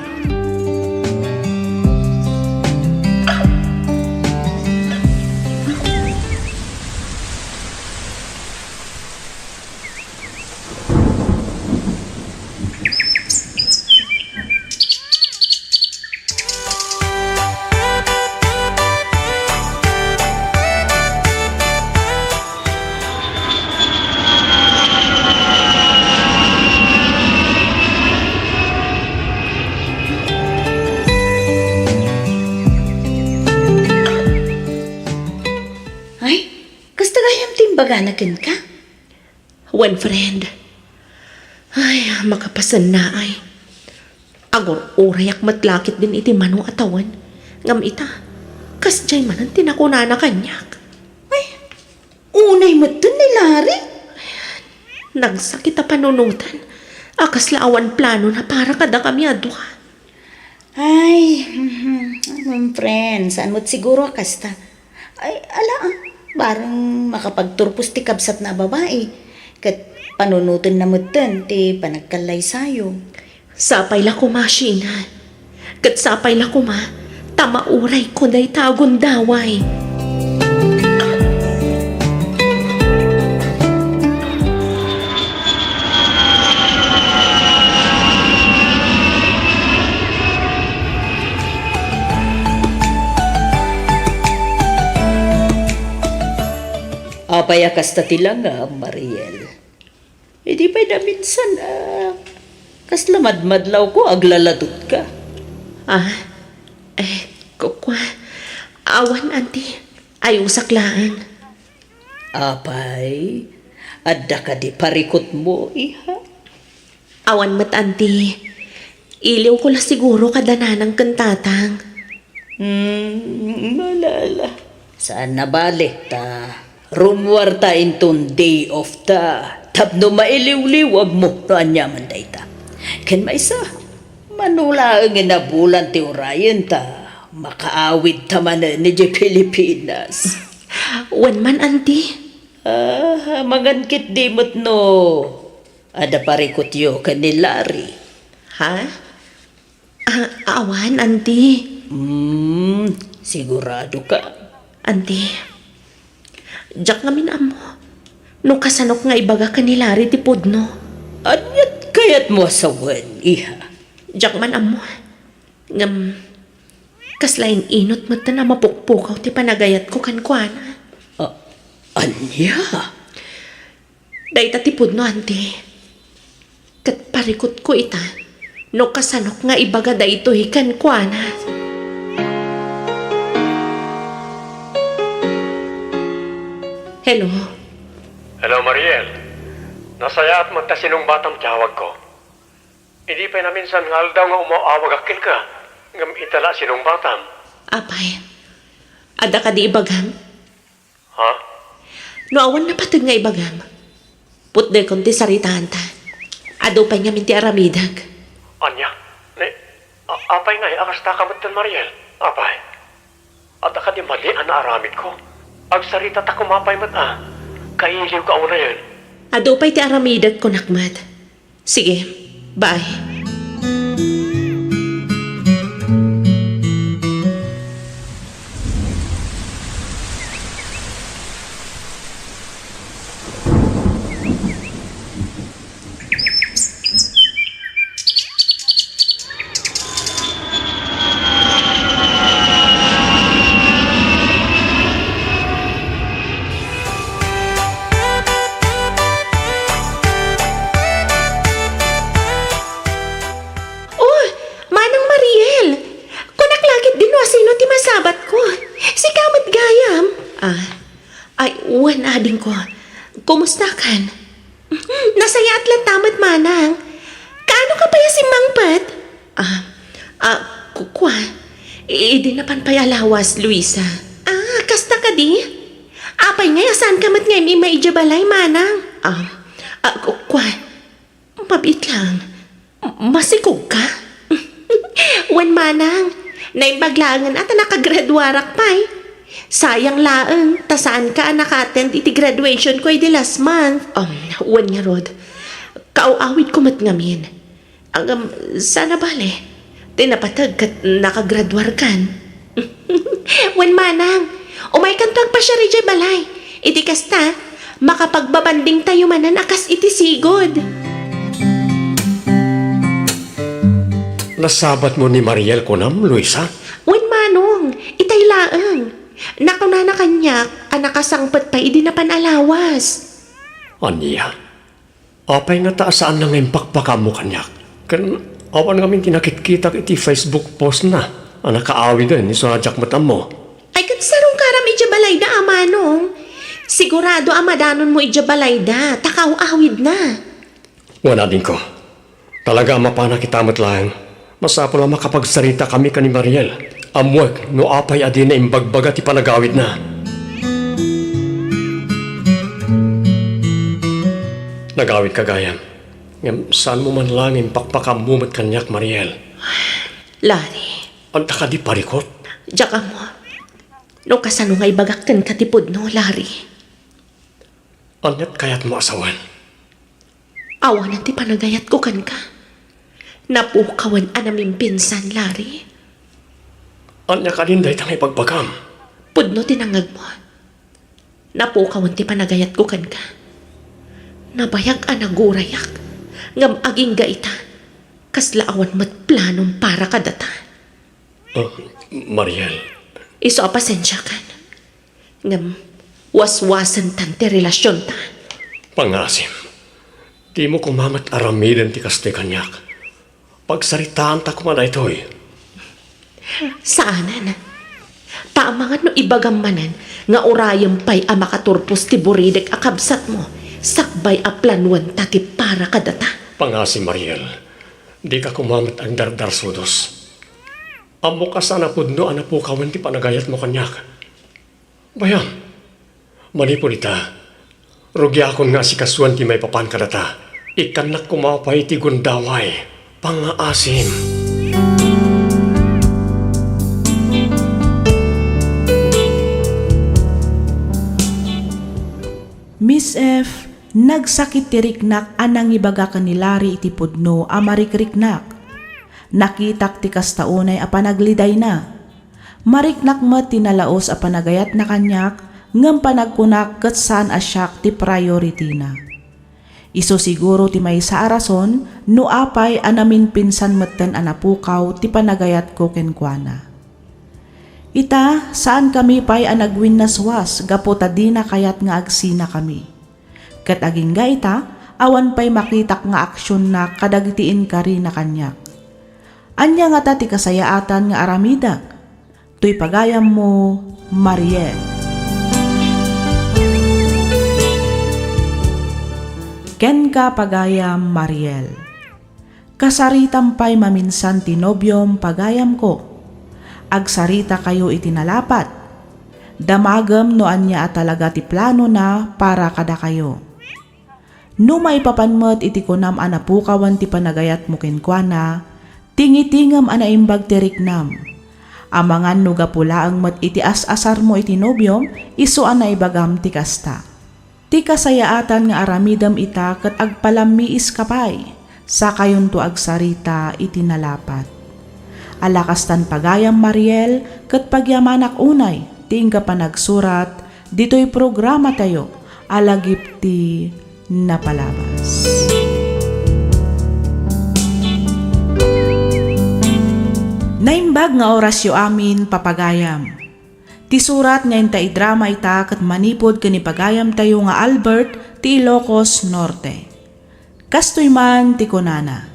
Ay, kasta gayam ti imbagana kenka? Wen, friend. Ay, makapasennaay. Agur-urayak met la ketdin iti mano a tawen. Ngem ita, kasdiay manen ti nakunana kaniak. Ay, unay metten ni Larry. Nagsakit a panunoten a kasla awan planona para kadakami a dua. Ay, mhm, ngem friend, saan met siguro a kasta. Ay, ala, ah, bareng makapagturpos ti kabsatna a babai, ket panunotenna metten ti panagkallaysayo. Sapay la koma, Sheena. Ket sapay la koma, ta maurayko dayta a gundaway. Apay a kasta ti langam, Mariel? Idi pay naminsan, ah, kasla madmadlawko, aglaladutka. Ah, eh, kukua, awan, Auntie. Ayusak laeng. Apay, adda kadi parikutmo, iha? Awan met, Auntie. Iliwko la siguro kada nanang ken tatang. Hmm, ala, ala. Saan a bale ta rummuarta inton day off ta tapno mailiwliwagmo no aniaman dayta. Ken maysa, mano laengen a bulan ti urayen ta makaawidta manen idiay Pilipinas. Wen man, Auntie. Ah, amangan ketdi met no adda parikutyo ken ni Larry. Ha? Ah, awan, Auntie. Hmm, sigurado ka? Auntie, diak ngamin ammo no kasanok nga ibaga ken ni Larry ti pudno. Aniat kayatmo a sawen, iha? Diak man ammo. Ngem, kasla in-inut metten a mapukpukaw ti panagayatko kenkuana. Ah, ania? Dayta ti pudno, Auntie. Ket parikutko ita no kasanok nga ibaga daytoy kenkuana. Hello? Hello, Mariel. Nasayaat met ta sinungbatam ti awagko. Idi pay naminsan nga aldaw nga umaw-awagak kenka, ngem ita la sinungbatam. Apay, adda kadi ibagam? Ha? No awan napateg nga ibagam, putdekon ti saritaanta. Adu pay ngamin ti aramidek. Ania? Ni, a-, apay ngay a kasta ka metten, Mariel? Apay? Adda kadi madi a naaramidko? Agsarita ta koma pay met a. Kailiw ka unayen. Adu pay ti aramidek, kunak met. Sige, bye. Oh, Manang Mariel! Kunak la ketdi no asino ti masabatko. Sika met gayam? Ah, ay, wen, adingko. Kumustakan? Nasayaat latta met, Manang. Kaano ka pay a simmangpet? Ah, ah, ku-, kua. Idi napan pay a lawas, Luisa. Ah, kasta kadi? Apay ngay a saanka met nga im-imay idiay balay, Manang? Ah, ah, ku-, kua. Mabiit lang. Masikog ka? Wen manang, naimbag laengen a ta nakagraduarak pay. Sayang laeng, ta saan ka a naka-attend iti graduation ko idi last month. Um, wen ngarud, kaaw-awid ko met ngamin. Agam, sana bale, ti napateg ket nakagraduarkan. Wen manang, umaykanto agpasiar idiay balay. Iti kasta, makapagbabanding tayo manen a kas iti sigud. Nasabatmo ni Mariel kunam, Luisa? Wen manong, itay laeng. Nakunana kaniak a nakasangpet pay idi napan a lawas. Ania? Apay ngata a saanna nga impakpakaammo kaniak? Ken awan ngamin ti nakitkitak iti Facebook post na a nakaawiden isu a diak met ammo. Ay, ket sarungkaram idiay balayda a manong. Sigurado a madanonmo idiay balayda, ta kaaw-awidna. Wen adingko. Talaga a mapanak ita met laeng. Masapul a makapagsaritakami ken ni Mariel. Ammoek no apay a dina imbagbaga ti panagawidna. Nagawidka gayam. Ngem saanmo man laeng impakpakaammo met kaniak, Mariel. Larry. Adda kadi parikut? Diak ammo. No kasano nga ibagak kenka ti pudno, Larry. Aniat kayatmo a sawen? Awanen ti panagayatko kenka. Napukawen a namimpinsan, Larry. Ania kadin dayta nga ibagbagam? Pudno ti nangngegmo. Napukawen ti panagayatko kenka. Nabayag a nagurayak, ngem agingga ita, kasla awan met planom para kadata. Ah, Mariel. Isu a pasensiakan. Ngem, waswasentan ti relasionta. Pangngaasim, dimo koma met aramiden ti kastoy kaniak. Pagsaritaanta koma daytoy. Saanen. Ta amangan no ibagam manen nga urayem pay a makaturpos ti buridek a kabsatmo, sakbay a planuenta ti para kadata. Pangngaasim, Mariel, dika koma met agdardarsudos. Ammok a saan a pudno a napukawen ti panagayatmo kaniak. Bayam, manipud ita, rugiakon nga asikasuan ti maipapan kadata. Ikkannak koma pay ti gundaway, pangngaasim. Miss F, nagsakit ti riknak a nangibaga ken ni Larry iti pudno a marikriknak. Nakitak ti kasta unay a panaglidayna. Mariknak met ti nalaus a panagayatna kaniak, ngem panagkunak ket saan a siak ti priority-na. Isu siguro ti maysa a rason no apay a namimpinsan metten a napukaw ti panagayatko kenkuana. Ita, saankami pay a nagwinnaswas gapu ta dina kayat nga agsinakami. Ket agingga ita, awan pay makitak nga aksionna kadagiti inkarina kaniak. Ania ngata ti kasayaatan nga aramidak? Toy pagayammo, Mariel. Kenka, pagayam Mariel. Kasaritam pay maminsan ti nobiom, pagayamko. Agsaritakayo iti nalapat. Damagem no ania a talaga ti planona para kadakayo. No maipapan met iti kunam a napukawan ti panagayatmo kenkuana, tingitingem a naimbag ti riknam. Amangan no gapu laeng met iti as-asarmo iti nobiom, isu a naibagam ti kasta. Ti kasayaatan nga aramidem ita ket agpalammiiska pay, sakayonto agsarita iti nalapat. Ala kastan, pagayam Mariel, ket pagyamanak unay ti inka panagsurat ditoy programatayo a Lagip ti Napalabas. Naimbag nga orasyo amin, papagayam. Ti surat nga inta idrama ita ket manipud ken ni pagayamtayo nga Albert ti Ilocos Norte. Kastoy man ti kunana,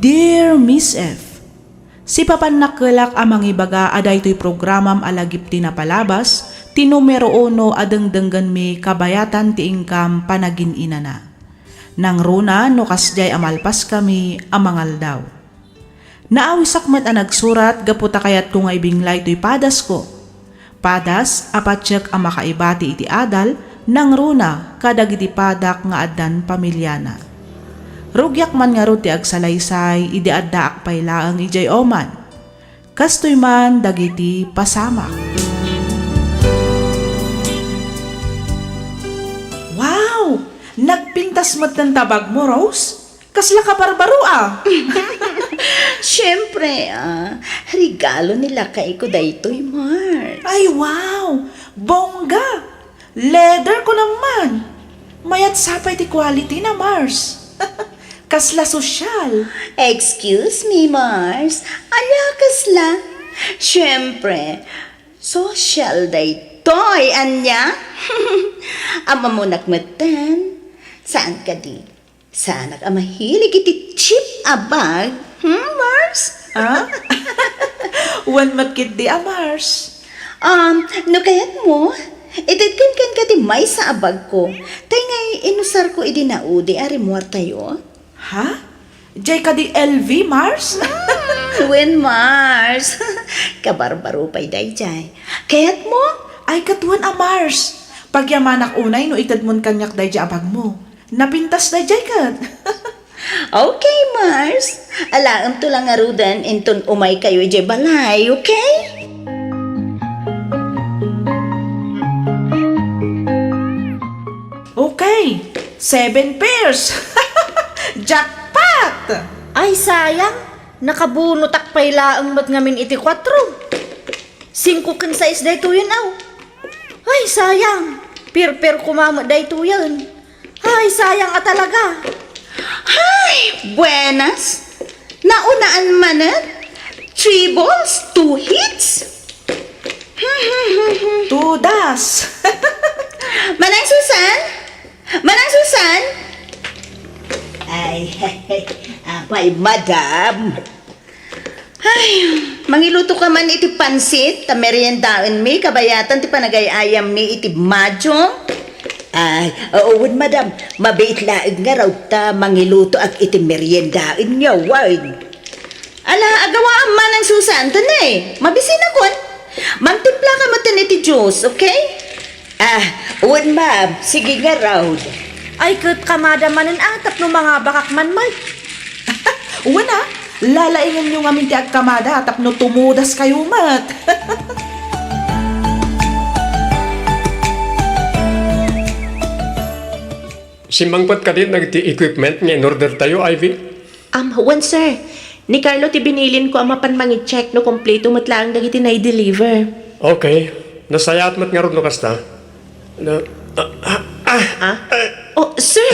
"Dear Miss F, sipapan nakkelak a mangibaga a daytoy programam a Lagip ti Napalabas ti numero uno a dengdenggenmi kabayatan ti inkam panagin-inana. Nangruna no kasdiay a malpaskami a mangaldaw. Naawisak met a nagsurat gapu ta kayatko nga ibinglay toy padasko. Padas a patiek a makaibati iti adal, nangruna kadagiti padak nga addan pamiliana. Rugiak man ngarud ti agsalaysay idi addaak pay laeng idiay Oman. Kastoy man dagiti pasamak. Wow! Nagpintas met ti abagmo, Rose? Kasla kabarbaro a! Siyempre, ah, regalo ni lakayko daytoy, Mars. Ay, wow! Bongga! Leather ko naman! Mayat sapay ti quality na, Mars. Kasla sosyal. Excuse me, Mars. Ania kasla? Siyempre, sosyal daytoy, ania? Ammonak metten. Saan kadi? Saanak a mahilig iti cheap a bag. Hmm, Mars? Ah? Wen met ketdi a Mars. Um, no kayatmo, itedken kenka ti maysa a bagko. Tay ngay inusarko idi naudi a rimuartayo. Ha? Jay kadi L V, Mars? Hmm, wen, Mars. Kabarbaro pay dayjay. Kayatmo? Ay, ket wen a Mars. Pagyamanak unay no itedmon kaniak dayjay a bagmo. Napintas dayjay ket. Okay, Mars. Alaemto la ngaruden inton umaykayo idiay balay, okay? Okay, seven pairs. Jackpot! Ay, sayang. Nakabunotak pay laeng met ngamin iti kuatro. Singko ken sais daytoyen, aw. Ay, sayang. Pirpir koma met daytoyen. Ay, sayang a talaga. Ay, buenas. Naunaan manen. Three balls, two hits. Tudas. Manang Susan? Manang Susan? Ay, apay, madam. Ay, mangiluto ka man iti pansit, ta meriendaenmi, kabayatan ti panagay-ayammi iti Mahjong. Ay, oo, wen, madam, mabiit laeng ngarud ta mangilutoak iti meriendaenyo, wen. Ala, agawam, Manang Susan, ta ne, mabisinakon. Mangtimpla ka metten iti juice, okay? Ah, wen, ma'am. Sige ngarud. Ay, ket kamada manen a tapno mangabakak man met. Wen a, lalaingenyo ngamin ti agkamada tapno tumudaskayo met. Simmangpet kadi dagiti equipment nga in-ordertayo, Ivy? Am, wen, sir. Ni Carlo ti binilinko a mapan mangi-check no kompleto met laeng dagiti nai-deliver. Okay. Nasayaat met ngarud no kasta. Na, ah, ah, ah, Ah? ah, Oh, sir!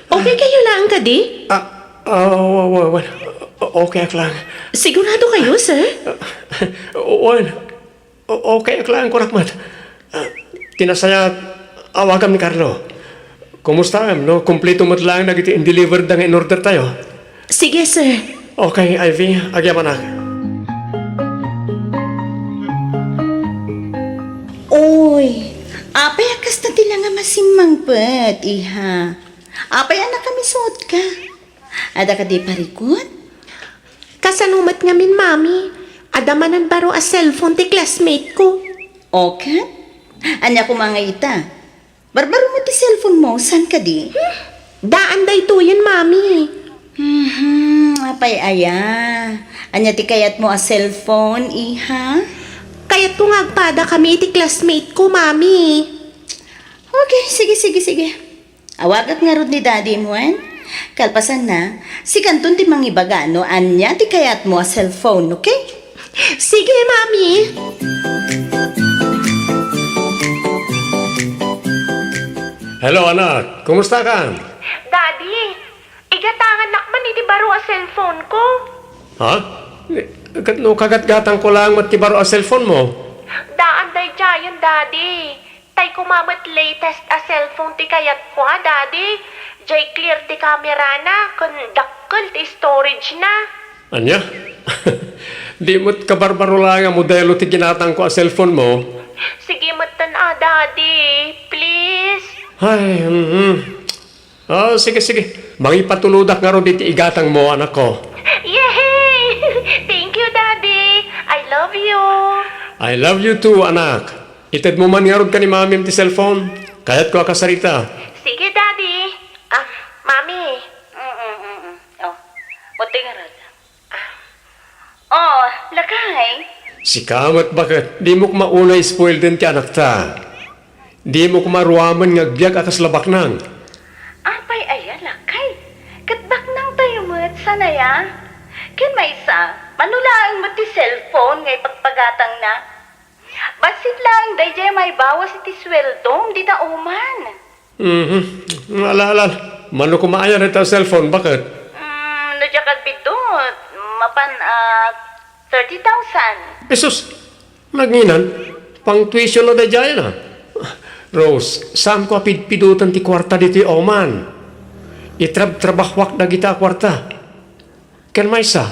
Okay kayo laeng kadi? Ah, ah, wa-, wa-, wa-, okay ak lang. Sigurado kayo, sir? Ah, wen. O-, okay ak laeng, kunak met. Ah, ti nasayaat, awagam ni Carlo. Kumustaem no kompleto met laeng dagiti in-deliver da nga in-order tayo? Sige, sir. Okay, Ivy, agyamanak. Uy, apay a kasta ti la nga masimmangpet, iha? Apay a nakamisotka? Adda kadi parikut? Kasano met ngamin, Mami? Adda manen baro a cellphone ti classmate ko. O ket? Ania koma nga ita? Barbaro met ti cellphone mo, saan kadi? Hmm, daan daytoyen, Mami. Mhm, apay aya? Ania ti kayatmo a cellphone, iha? Kayatko nga agpadakami iti classmate ko, Mami. Okay, sige, sige, sige. Awagak ngarud ni Daddy mo, en? Kalpasanna, sikanton ti mangibaga no ania ti kayatmo a cellphone, okay? Sige, Mami. Hello, anak. Kumusta ka? Daddy, igatangannak man iti baro a cellphone ko. Ha? Ket no kagatgatang ko lang met ti baro a cellphone mo? Daan daydiayen, Daddy. Tay koma met latest a cellphone ti kayatko a, Daddy. Jay clear ti kamerana, ken dakkel ti storage na. Ania? Di met kabarbaro la nga modelo ti ginatangko a cellphone mo? Sige metten a, Daddy. Please. Ay, mm. Ah, sige, sige. Mangipatulodak ngarud iti igatang mo, anak ko. Yehey! Thank you, Daddy. I love you. I love you too, anak. Ited mo man ngarud ken ni Mamim ti cellphone. Kayatko a kasarita. Sige, Daddy. Ah, Mami. Lakay? Sika met baket, dimo koma unay spoilden ti anakta. Dimo koma ruamen nga agbiag a kasla baknang. Apay aya, lakay? Ket baknangtayo met, saan aya? Ken maysa, mano laeng met ti cellphone nga ipagpagatangna? Bassit laeng daydiay maibawas iti sueldom dita Oman. Mhm. Ala, ala, ala. Mano koma aya dayta a cellphone, baket? Mm, no diak agbiddut, mapan, ah, thirty thousand. Jesus! Nagnginan? Pang-tuition na daydiay na. Rose, saanko a pidpidoten ti kuarta ditoy Oman. Itrabtrabahoak dagita a kuarta. Ken maysa,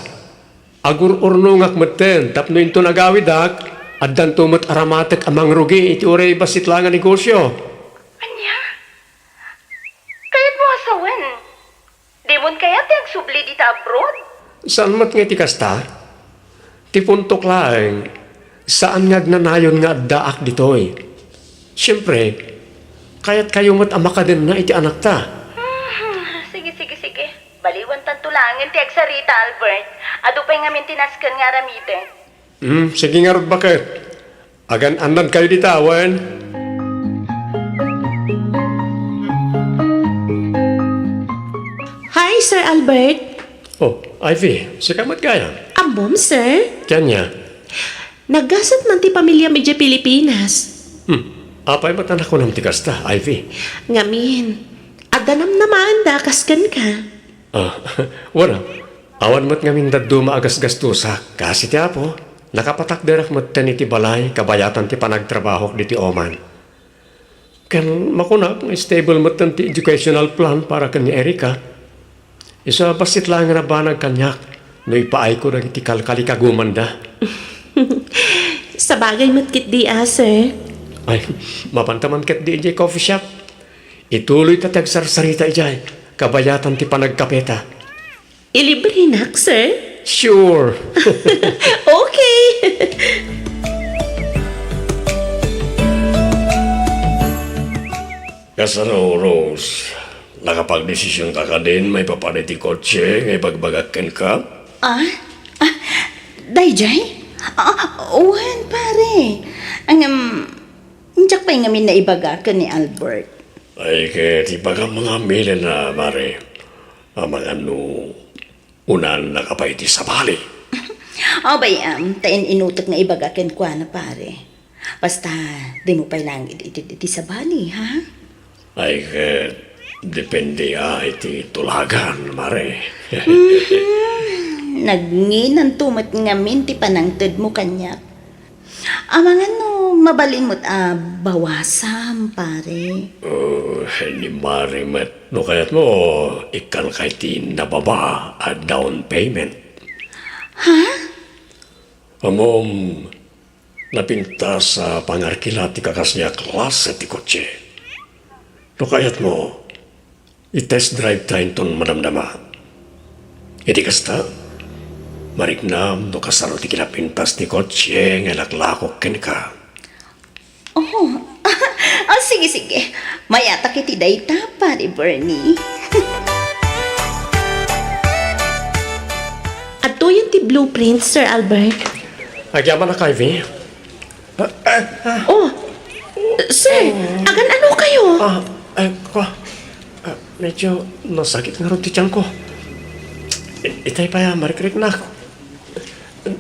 agur-urnongak metten tapno inton agawidak, addanto met aramatek a mangrugi iti uray bassit laeng a negosio. Ania? Kayatmo a sawen? Dimon kayat ti agsubli dita abroad? Saan met nga iti kasta? Ti puntok laeng, saan nga agnanayon nga addaak ditoy. Siempre, kayatkayo met a makadenna iti anakta. Hmm, sige, sige, sige. Baliwantanto laengen ti agsarita, Albert. Adu pay ngamin ti nasken nga aramiden. Hmm, sige ngarud, baket. Agan-annadkayo dita, wen? Hi, Sir Albert. Oh, Ivy, sika met gayam? Ammom, sir? Ania? Naggasat man ti pamiliam idiay Pilipinas. Hmm. Apay met a nakunam ti kasta, Ivy? Ngamin, adda namnamaenda kas kenka. Ah, wen, awan met ngamin dadduma a gasgastosak, kas iti Apo, nakapatakderak metten iti balay kabayatan ti panagtrabahok ditoy Oman. Ken makunak nga stable metten ti educational plan para ken ni Erica. Isu a bassit laeng a nabanag kaniak no ipaayko dagiti kalkalikagumanda. Sabagay met ketdi a, sir. Ay, mapanta man ketdi idiay coffee shop. Ituloyta ti agsarsarita idiay kabayatan ti panagkapeta. Ilibrenak, sir? Sure. Okay. Kasano, Rose? Nakapagdesisionka kadin maipapan iti kotse nga ibagbagak kenka? Ah? Ah, daydiay? Ah, wen, pare. Ngem, diak pay ngamin naibaga ken ni Albert. Ay, ket ibagam nga amin a, pare. Amangan no unanna ka pay iti sabali. Abay, am, ta in-inutek nga ibaga kenkuana, pare. Basta, dimo pay laeng iti, iti, iti sabali, ha? Ay, ket depende a iti tulagan, pare. Mhm. Nagnginanto met ngamin ti panangtedmo kaniak. Amangan no mabalin met a bawasam, pare. Oh, ni Mari met. No kayatmo, ikkanka iti nababa a down payment. Ha? Ammom, napintas a pangarkila ti kakasdiay a klase ti kotse. No kayatmo, i-test drive ta inton madamdama. Iti kasta, mariknam no kasano ti kinapintas ti kotse nga ilaklakok kenka. Oh, ah, sige, sige. Mayatak iti dayta, Pare Bernie. Adtoyen ti blueprint, Sir Albert. Agyamanak, Ivy. Ah, ah, ah. Oh, sir, agan-ano kayo? Ah, eh, ko, ah, medyo nasakit ngarud ti tiyanko. I-, itay pay a marikriknak.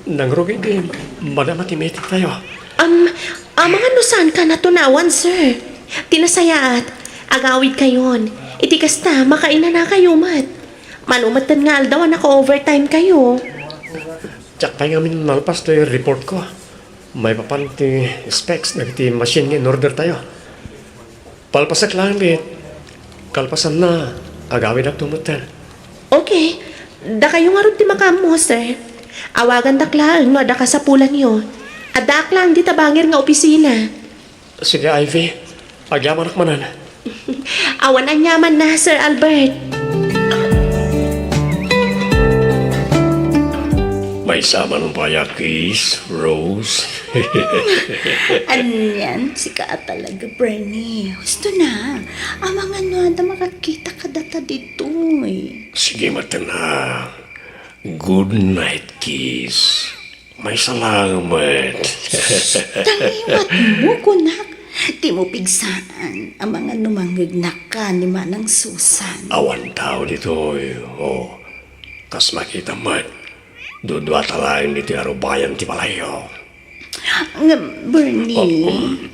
Nangrugi ti madama ti meeting tayo. Am, amangan no saanka natunawan, sir. Ti nasayaat, agawid kayon. Iti kasta, makainana kayo met. Mano metten nga aldaw a naka-overtime kayo. Diak pay ngamin nalpas ti report ko. Maipapan ti specs dagiti machine nga in-order tayo. Palpasek laeng, Bit. Kalpasanna, agawidakto metten. Okay. Dakayo ngarud ti makaammo, sir. Awagandak laeng no adda kasapulanyo. Addaak laeng dita bangir nga opisina. Sige, Ivy. Agyamanak manen. Awan aniamanna, Sir Albert. Maysa man pay a kiss, Rose. Anian, sika a talaga, Bernie. Husto na. Amangan no adda makakita kadata ditoy. Sige, metten a. Good night kiss. Maysa laeng met. Tangiwatmo, kunak. Dimo pigsaan, amangan no mangngegnak ka ni Manang Susan. Awan tao ditoy. O, kas makitam met, duduata laeng ditoy a rubayan ti balayyo. Ngem, Bernie,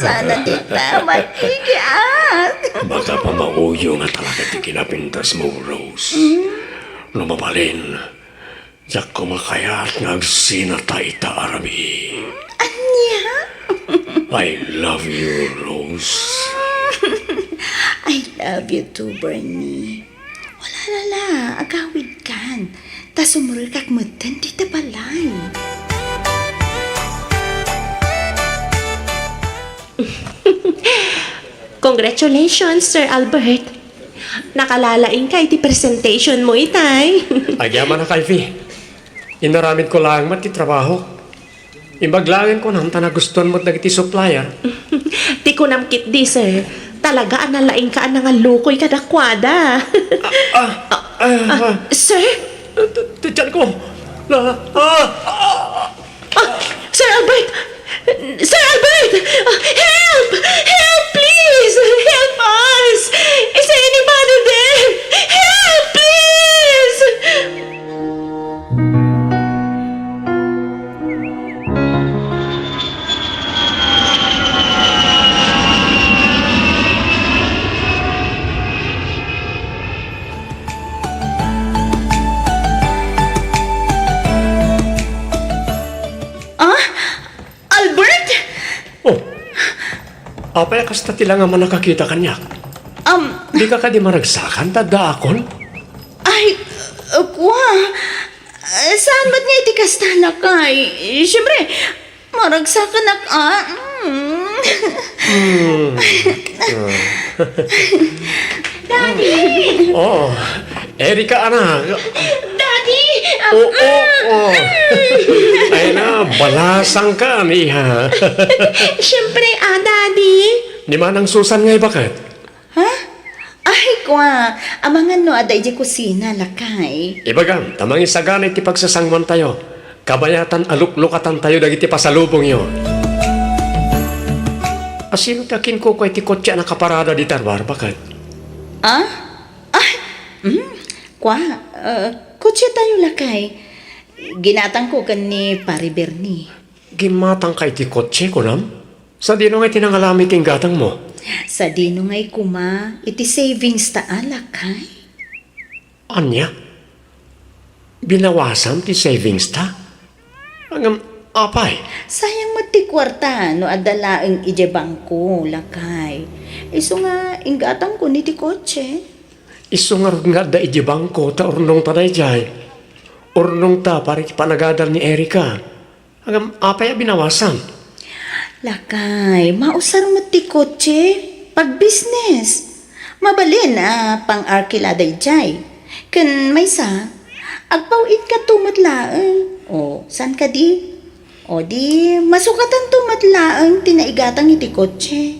sana dita makikiat. Baka pamauyo nga talaga ti kinapintasmo, Rose. No mabalin, diak koma kayat nga agsinata ita a rabii. Ania? I love you, Rose. I love you too, Bernie. Wala, wala, agawidkan. Ta sumrekak metten dita balay. Congratulations, Sir Albert. Nakalalaingka iti presentationmo itay. Agyamanak, Ivy. Inaramidko laeng met ti trabahok. Imbag laeng kunam ta nagustuan met dagiti supplier. Ti kunam ketdi, sir, talaga a nalaingka a nangallukoy kadakuada. Ah, ah, ah, ah. Sir? Ti, ti tianko. Na, ah, ah. Ah, Sir Albert! Sir Albert! Ah, help! Help, please! Help us! Is there anybody there? Help, please! Ah? Albert? Oh. Apay a kasta ti langaman a kakita kaniak? Um, Dika kadi maragsakan ta addaakon? Ay, uh, kua. Uh, saan met nga iti kasta, lakay? Siyempre, maragsakanak, ah. Mm. Hmm. Daddy! Oh, Erika, anak. Daddy! Oo, oo. Ay na, balasangka, aniha. Siyempre, ah, Daddy. Ni Manang Susan ngay baket? Ha? Ay, kua, amangan no adda idiay kusina, lakay. Ibagam, ta mangisagana iti pagsasanguantayo. Kabayatan a luklukatantayo dagiti pasalubongyo. Asino ti akinkukua iti kotse a nakaparada dita ruar, baket? Ah? Ay, mm, kua, uh, kotse tayo, lakay. Ginatangko ken ni Pari Bernie. Ginmatangka iti kotse, kunam? Sadino ngay ti nangalami ti inggatangmo? Sadino ngay koma iti savings ta, lakay? Ania? Binawasam ti savings ta? Ngem, apay? Sayang met ti kuarta no adda laeng idiay bangko, lakay. Isu nga inggatangkon iti kotse. Isu ngarud nga adda idiay bangko ta urnongta daydiay. Urnongta para iti panagadal ni Erika. Ngem, apay a binawasam? Lakay, mausar met ti kotse. Pagbisnes. Mabalin a pang-arkila daydiay. Ken maysa, agpaw-inkatto met laeng. O, saan kadi? O di, masukatanto met laeng ti naigatang iti kotse.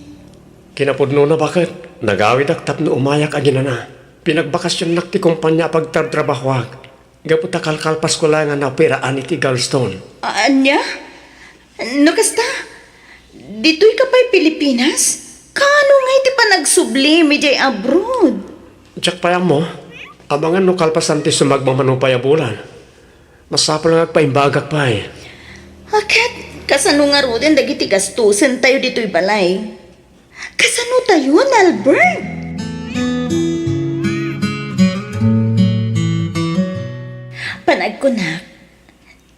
Kinapudnona, baket, nagawidak tapno umayak aginana. Pinagbakasionnak ti kompania a pagtrabtrabahoak. Gapu ta kalkalpasko laeng nga naoperaan iti gallstone. A-, ania? No kasta, ditoy ka pay Pilipinas? Kaano ngay ti panagsublim idiay abroad? Diak pay ammo. Amangan no kalpasan ti sumagmamano pay a bulan. Masapul nga agpaimbagak pay. Ket, kasano ngaruden dagiti gastusen tayo ditoy balay? Kasano tayon, Albert? Panagkunak,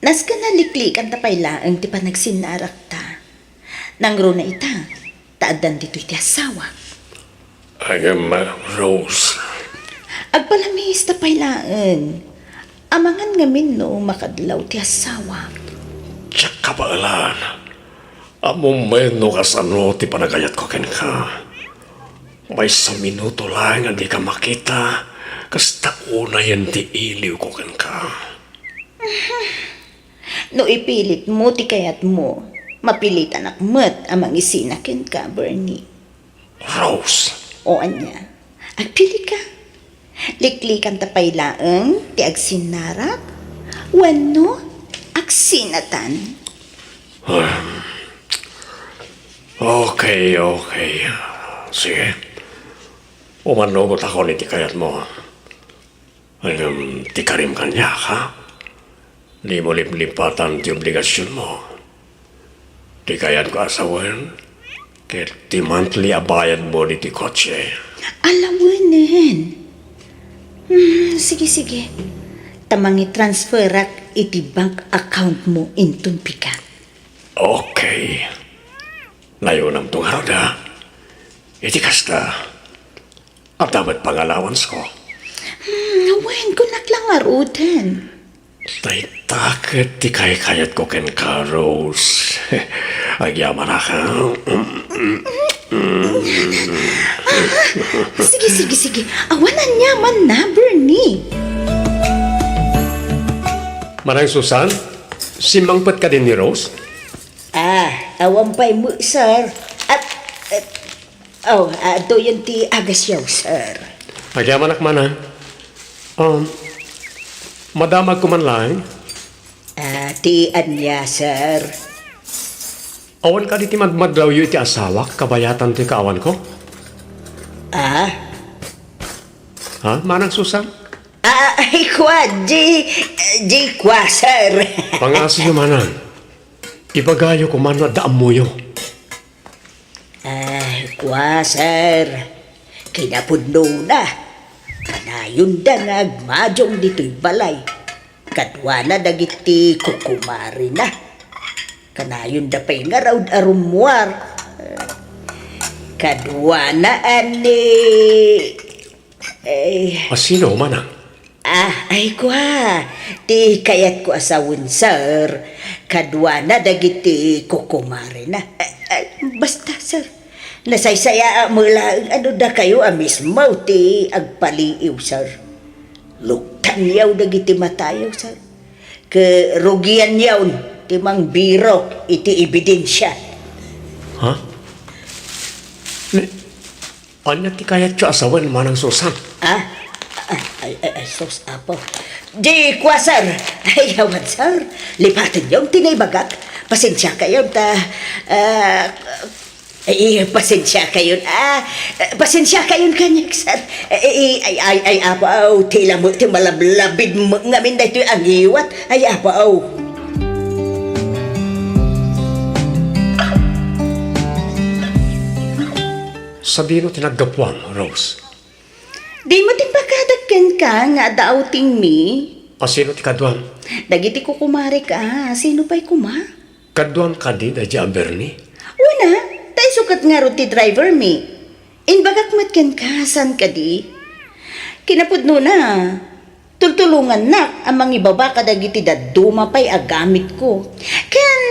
nasken a liklikanta pay laeng ti panagsinnarakta. Nangruna ita, ta addan ditoy ti asawak. Ngem, Rose. Agpalamista pay laeng. Amangan ngamin no makadlaw ti asawak. Diak kabaelan. Ammom met no kasano ti panagayatko kenka. Maysa minuto laeng a dika makita, kasta unayen ti iliwko kenka. No ipilitmo ti kayatmo, mapilitanak met a mangisina kenka, Bernie. Rose! O ania, agpilika. Liklikanta pay laeng ti agsinnarak wenno agsinatan? Okay, okay. Sige. Umannugotakon iti kayatmo. Ngem ti karim kaniak, ha? Dimo liplipatan ti obligasionmo. Ti kayatko a sawen, ket ti monthly a bayadmo diti kotse. Alawenen. Hmm, sige, sige. Ta mangitransferak iti bank accountmo inton pigat. Okay. Nayonamto ngarud, ha? Iti kasta, adda met pangalawansko. Hmm, wen, kunak la ngaruden. Dayta ket ti kaykayatko kenka, Rose. Agyamanak, ha? Sige, sige, sige. Awan aniamanna, Bernie. Manang Susan, simmangpet kadi ni Rose? Ah, awan pay met, sir. At, at, oh, ah, adtoyen ti agasyo, sir. Agyamanak, Manang. Um, madamagko man laeng? Ah, ti ania, sir? Awan kadi ti madmadawyo iti asawak, kabayatan ti kaawanko? Ah? Ha, Manang Susan? Ah, ay, kua, di, di kua, sir. Pangasiyo, Manang. Ibagayo koma no adda ammoyo. Ay, kua, sir. Kinapudnona, kanayonda nga agmadung ditoy balay. Kaduana dagiti kukumarena. Kanayonda pay nga raud a rummuar. Kaduana a ni, eh, A sino, Manang? Ah, ay, kua. Ti kayatko a sawen, sir. Kaduana dagiti kukumarena. Ah, ah, basta, sir. Nasaysayaat met laeng a no dakayo a mismo ti agpaliiw, sir. Luktanyo dagiti matayo, sir. Ket rugianyo ti mangbirok iti ebidensia. Ha? Ni, ania ti kayatyo a sawen, Manang Susan? Ah? Ah, ay, ay, ay, sus, Apo. Di kua, sir. Ay, awan, sir. Lipatenyo ti naibagak. Pasensiakayon ta, ah, Ay, pasensiakayon, ah, pasensiakayon kaniak, sir. Ay, ay, ay, ay, Apo, aw, ti lamo, ti malablabid mo ngamin daytoy a ngiwat. Ay, Apo, aw. Sadino ti naggapuam, Rose? Dimo timpakadak kenka nga adda outing mi? A sino ti kaduam? Dagiti kukumarek, ah. Sino pay koma? Kaduam kadi daydiay a Bernie? Wen a, ta isu ket ngarud ti driver mi. Imbagak met kenka, saan kadi? Kinapudnona, tultulongannak a mangibaba kadagiti dadduma pay a gamitko. Ken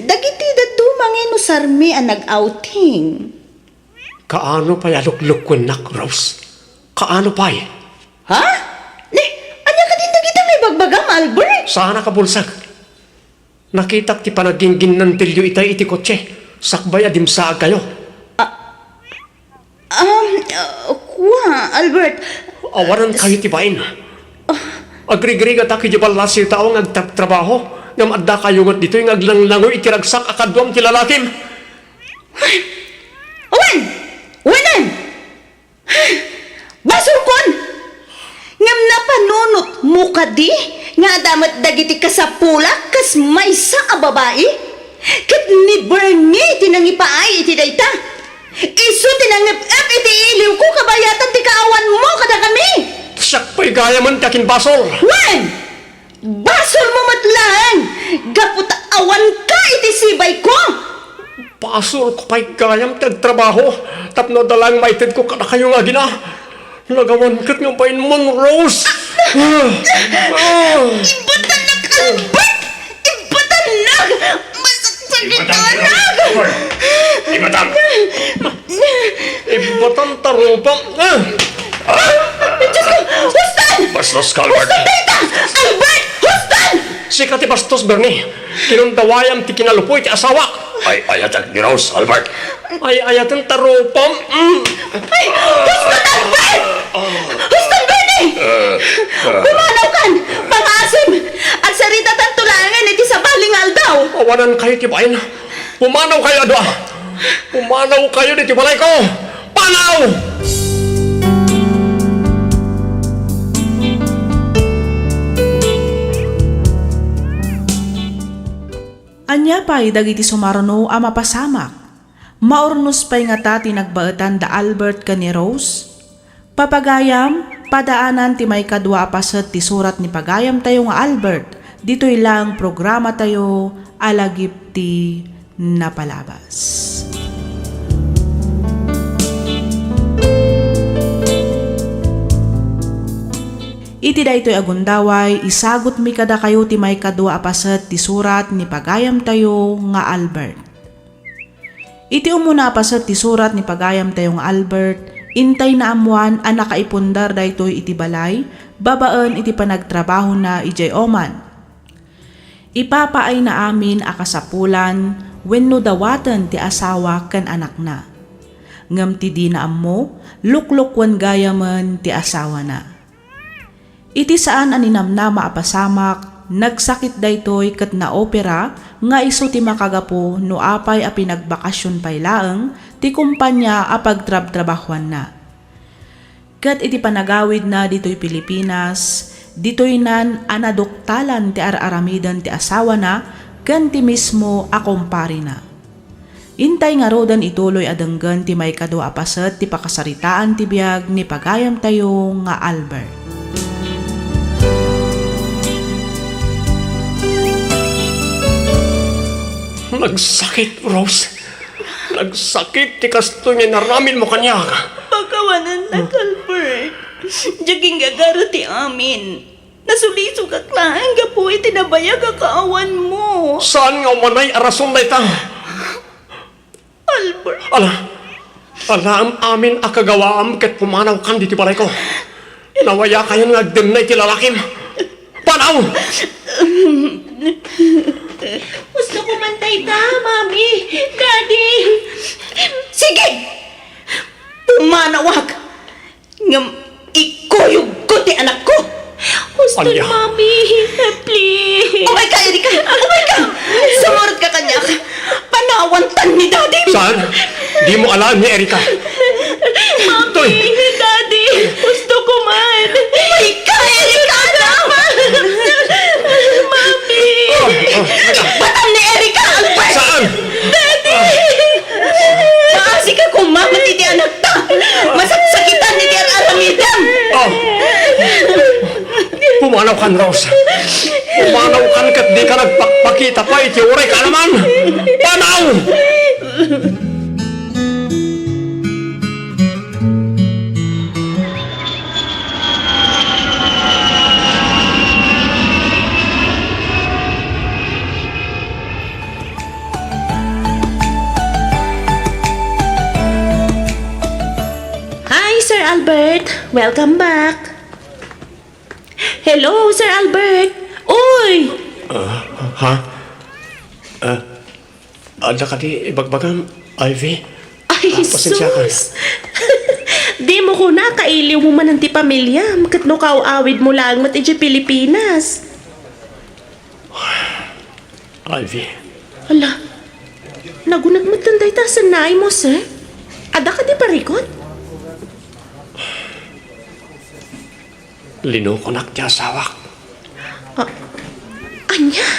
dagiti dadduma nga inusarmi a nag-outing. Kaano pay a luklukuennak, Rose? Kaano pay? Ha? Ni, ania kadin dagita nga ibagbagam, Albert? Saanak a bulsek. Nakitak ti panagingginnantilyo itay iti kotse, sakbay a dimsaagkayo. Ah, um, ah, kua, Albert. Awanankayo ti bain. Agrigrigatak idiay ballasiw tao nga agtrabtrabaho, ngem addakayo met ditoy nga aglanglangoy iti ragsak a kaduam ti lalakim. Awan! Awanen! Basolkon! Ngem napanunotmo kadi nga adda met dagiti kasapulak kas maysa a babai? Ket ni Bernie ti nangipaay iti dayta. Isu ti nangep-ep iti iliwko kabayatan ti kaawanmo kadakami. Siak pay gayamen ti akinbasol. Wen! Basolmo met laeng gapu ta awanka iti sibayko. Basolko pay gayam ti agtrabaho tapno adda laeng maitedko kadakayo nga agina. Nagawan ket nga bainmon, Rose. Ah! Ah! Ibatannak, Albert! Ibatannak! Masakit. Ibatam! Ibatam! Ibatam ta rupam! Ah! Diyos ko! Huston! Bastos ka, Albert! Huston dayta! Albert! Huston! Sika ti bastos, Bernie! Kinundawayam ti kinalupoy ti asawak! Ay-ayatek ni Rose, Albert! Ay-ayaten ta rupam! Mm. Ay! Huston, Albert! Huston, Bernie! Pumanawkan! Pangasim! Agsaritatanto laengen iti sabali nga aldaw! Awanankayo ti bain. Pumanawkayo a dua. Pumanawkayo ditoy balayko. Panaw! Ania pay dagiti sumarno a mapasamak? Maurnos pay ngata ti nagbaetan da Albert ken ni Rose? Papagayam, padaanan ti maikadua a paset ti surat ni pagayamtayo nga Albert, ditoy laeng programatayo a Lagip ti Napalabas. Iti daytoy a gundaway, isagutmi kadakayo ti maikadua a paset ti surat ni pagayamtayo nga Albert. Iti umuna a paset ti surat ni pagayamtayo nga Albert, intay naammoan a nakaipundar daytoy iti balay babaen iti panagtrabahona idiay Oman. Ipapaayna amin a kasapulan wenno dawaten ti asawa ken anakna. Ngem ti dina ammo, luklukuen gayamen ti asawana. Iti saan a ninamnama a pasamak, nagsakit daytoy ket naopera nga isu ti makagapu no apay a pinagbakasion pay laeng ti kompania a pagtrabtrabahuanna. Ket iti panagawidna ditoy Pilipinas, ditoynan a naduktalan ti ar-aramiden ti asawana ken ti mismo a kumparena. Intay ngaruden ituloy a denggen ti maikadua a paset ti pakasaritaan ti biag ni pagayamtayo nga Albert. Nagsakit, Rose. Nagsakit ti kastoy nga inaramidmo kaniak. Pakawanennak, Albert. Diak inggagara ti amin. Nasulisogak laeng gapu iti nabayag a kaawanmo. Saan nga umanay a rason dayta? Albert. Ala, alaem amin a kagawaam ket pumanawkan ditoy balayko. Nawayakayon nga agdengna iti lalakim. Panaw! Gusto ko man dayta, Mami, Daddy. Sige! Pumanawak! Ngem ikuyogko ti anakko. Huston, Ania? Mami, please. Umayka, Erika! Umayka! Sumurot ka kaniak! Panawantan ni Daddy! Saan? Dimo alaen ni Erika. Mami, Toy! Daddy! Gusto ko man! Umayka, Erika! Anak! Mami! Oh, oh, anak. Batam ni Erika! Albert! Saan? Daddy! Maasika koma met iti anakta! Masaksakitan iti ar-aramidem! Oh! Pumanawkan, Rose! Pumanawkan ket dika nagpakpakita pay iti uray kaanaman! Panaw! Hi, Sir Albert! Welcome back! Hello, Sir Albert! Uy! Ah, ha? Ah, adda kadi ibagbagam, Ivy? Ay, ah, pasensya ka. Sus! Dimo kuna kailiwmo manen ti pamiliam ket no kaaw-awidmo laeng met idiay Pilipinas. Ivy. Ala, naguneg metten dayta a sannaaymo, sir? Adda kadi parikut? Linukonak ti asawak. Ah, ania?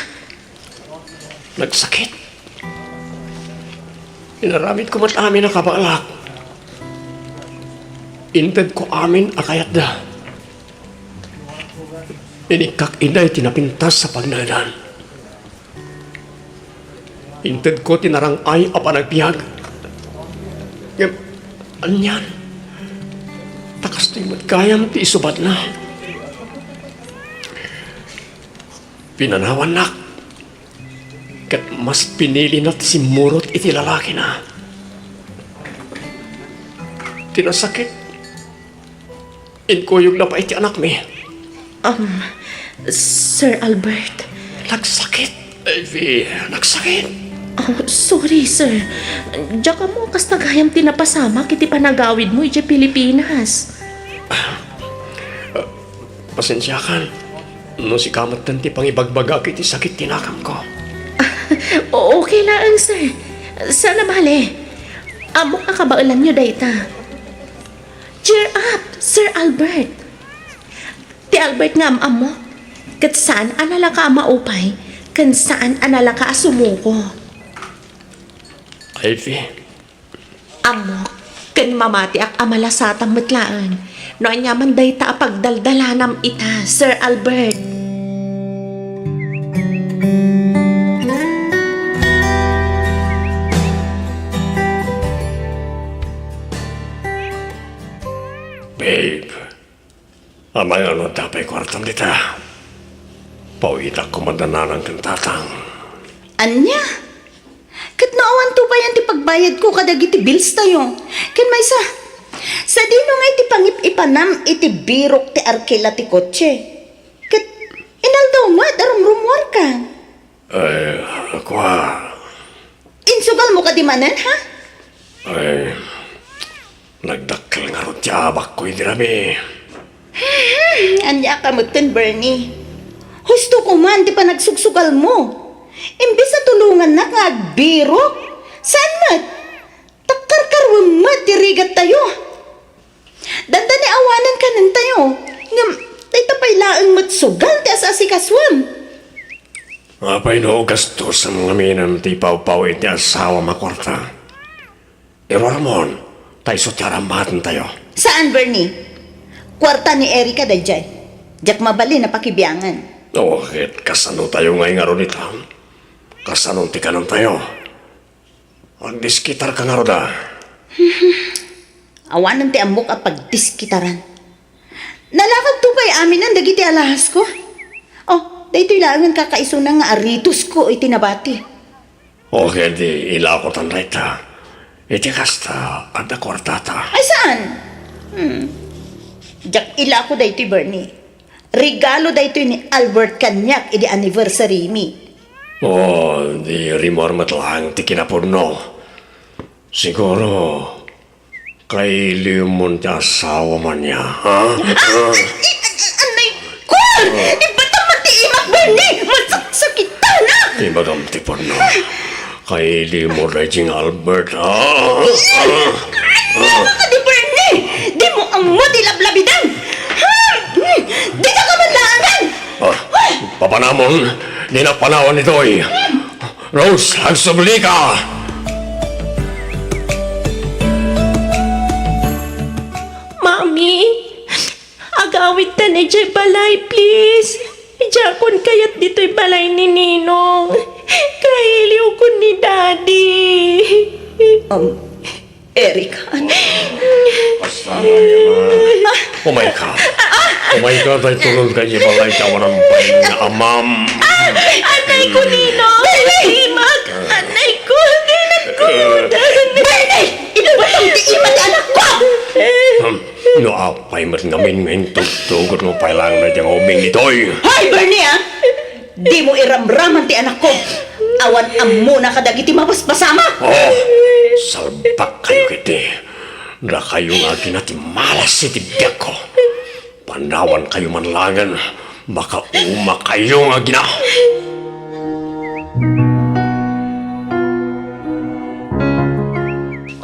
Nagsakit. Inaramidko met amin a kabaelak. Intedko amin a kayatda. Inikkak ida iti napintas a pagnaedan. Intedko ti narang-ay a panagbiag. Ngem, anian? Ta kastoy met gayam ti isubatna. Pinanawannak, ket mas pinilina ti simmurot iti lalakina. Ti nasakit, inkuyogna pay ti anakmi. Um, Sir Albert. Nagsakit, Ivy. Nagsakit. Oh, sorry, sir. Diak ammo a kasta gayam ti napasamak iti panagawidmo idiay Pilipinas. Ah, Pasensiakan no sika metten ti pangibagbagak iti sakit ti nakamko. O-, okay laeng, sir. Saan a bale. Ammok a kabaelanyo dayta. Cheer up, Sir Albert. Ti Albert nga am-ammok, ket saan a nalaka a maupay, ken saan a nalaka a sumuko. Ivy. Ammok, ken mamatiak a malasatam met laeng no aniaman dayta a pagdaldalanam ita, Sir Albert. Babe, amay ano adda pay kuartam dita? Pawitak koma da nanang ken tatang. Ania? Ket no awan tubayan ti pagbayadko kadagiti bills tayo. Ken maysa, sadino nga iti pangip-ipanam iti birok ti arkila ti kotse? Ket inaldaw met a rumrumuarka. Ay, kua. Insugalmo kadi manen, ha? Ay, nagdakkel ngarud ti abakko idi rabii. Hmm, ania ka metten, Bernie? Husto ko man ti panagsugsugalmo. Imbes a tulongannak nga agbirok, saan met? Takkarkarwem met ti rigat tayo. Dandani awanen kanen tayo. Ngem, dayta pay laeng met sugal ti as-asikasuem. Apay no gastosem ngamin ti pawpaw iti asawam a kuarta? Iruaramon, ta isu ti arammaten tayo. Saan, Bernie? Kuarta ni Erica daydiay. Diak mabalin a pakibiangan. O, ket kasano tayo ngay ngarud ita? Kasano ti kanen tayo? Agdiskitar ka ngarud a. Awanen ti ammok a pagdiskitaran. Nalakagto pay aminen dagiti alahasko. O, daytoy laengen kakaisuna nga aritosko iti nabati. O, ket di ilakotan dayta. Iti kasta, adda kuartata. Ay, saan? Hmm. Diak ilako daytoy, Bernie. Regalo daytoy ni Albert kaniak idi anniversary mi. O, di rimmuar met laeng ti kinapudno. Siguro, kailiwmon ti asawam ania, ha? Ah! Ah! I-, i-, anay ko! Ibatam ti imak, Bernie! Masaksakitanak! Ibagam ti pudno. Kailiwmo daydiay nga Albert, ha? Ano ka di, Bernie? Dimo ammo ti lablabidam! Ha? Dika ka man laangan! Ah, papanamon, di napanawan itoy. Rose, agsubli ka! Mami, agawidtan idiay balay, please. Diakon kayat ditoy balay ni Ninong. Kailiwkon ni Daddy. Um, Erica. Umay ka. Umay ka, daytoy ka ibalay ti awanan pay nga amam. Anay ko, Ninong! Imak! Anay ko! Di nagkudan! Bernie! Ibatam ti imak ti anakko! Hmm, no apay met ngamin nga intugtugot mo pay laeng daydiay nga ubing ditoy! Hoy, Bernie, ah! Dimo iramraman ti anakko. Awan ammona kadagiti mapaspasamak. Oh, salbak kayo kiti. Dakayo nga agina ti malas iti biagko. Panawan kayo man laengen, makauma kayo nga agina.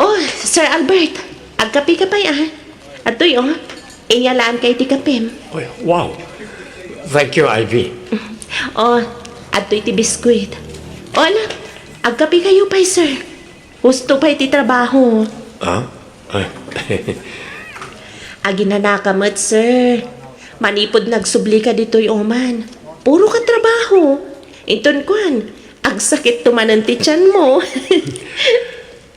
Oh, Sir Albert, agkape ka pay, ah. Adtoy, oh. Inyalaanka iti kapem. Oy, wow. Thank you, Ivy. Oh, adtoy ti biskuit. Oh, anak, agkape kayo pay, sir. Husto pay ti trabaho. Ah? Ay. Aginanaka met, sir. Manipud nagsubli ka ditoy oman. Puro ka trabaho. Inton kuan, agsakit to manen ti tiyan mo.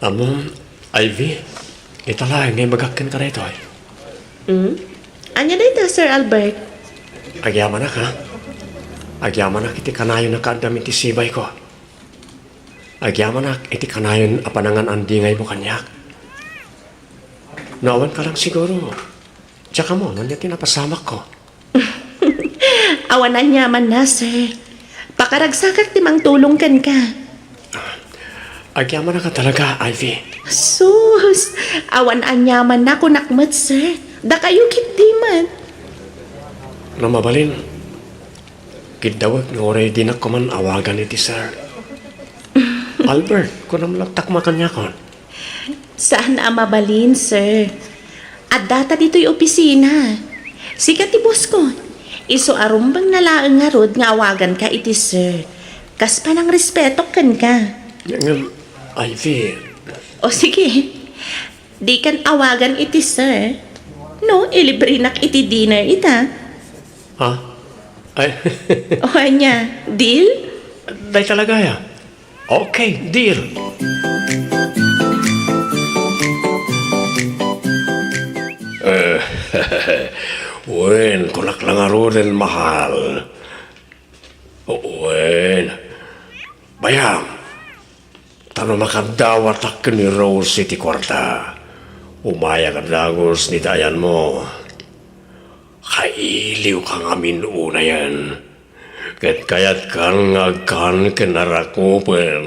Amo, Ivy, ita laeng nga ibagak kenka daytoy. Hmm? Ania dayta, Sir Albert? Agyamanak, ha? Agyamanak iti kanayon a kaaddam iti sibay ko. Agyamanak iti kanayon a panangan-andingaymo kaniak. No awan ka lang siguro, diak ammo no ania ti napasamakko. Awan aniamanna, sir. Pakaragsakak ti mangtulong kenka. Agyamanak a talaga, Ivy. Sus! Awan aniamanna kunak met, sir. Dakayo ketdi met. No mabalin, kiddawek nga uray dinak koman awagan iti sir. Albert, kunam latta koma kaniakon. Saan a mabalin, sir. Addata ditoy opisina. Sika ti boss ko. Isu a rumbeng na laeng ngarud nga awaganka iti sir. Kas panangrespetok kenka. Ngem, Ivy. O sige. Dikan awagan iti sir. No, ilibrenak iti dinner ita. Ha? Ay. O ania, deal? Dayta la gayam. Okay, deal. Eh, wen, kunak la ngaruden, mahal. O, wen. Bayam. Ta no makaddawatak ken ni Rose iti kuarta, umayak a dagus dita ayanmo. Kailiwka ngamin unayen, ket kayatkan nga agkan ken narakupen.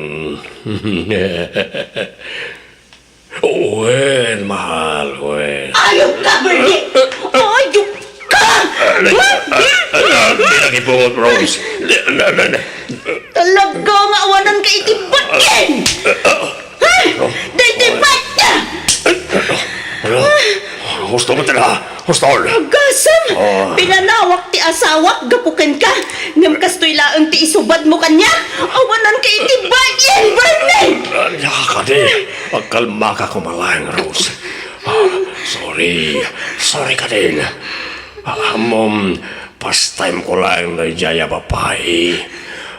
Wen, mahal, wen. Ayop ka, Bernie! Ayop ka! Di, di, di, di lagi pungot, Rose. Di, na, na, na. Talaga nga awanan ka iti batyen! Ha? Daydi batya! Ano? Husto mo tala. Husto. Agasem! Oh. Pinanawak ti asawak gapu kenka. Ngem kastoy laeng ti isubad mo kaniak. Awanan ka iti batyen, Bernie! Ania kadi? Agkalmaka koma laeng, Rose. Ah, sorry. Sorry kadin. Ah, mom, pastime ko laeng daydiay a babai.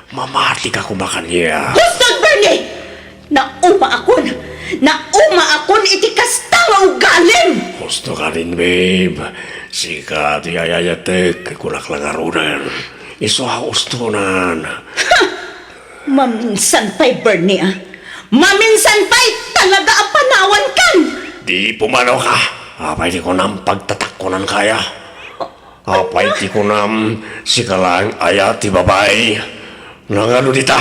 Mamatika koma kaniak. Hustod, Bernie! Naumaakon! Naumaakon iti kasta nga ugalim! Husto kadin, babe. Sika ti ayayatek, kunak la ngaruden. Isu a hustonan. Maminsan pay, Bernie, ah. Maminsan pay, talaga a panawankan! Di pumanaw ka. Apay ti kunam pagtatakkonan kaya? Apay ti kunam, sika laeng aya ti babai? Nangano dita?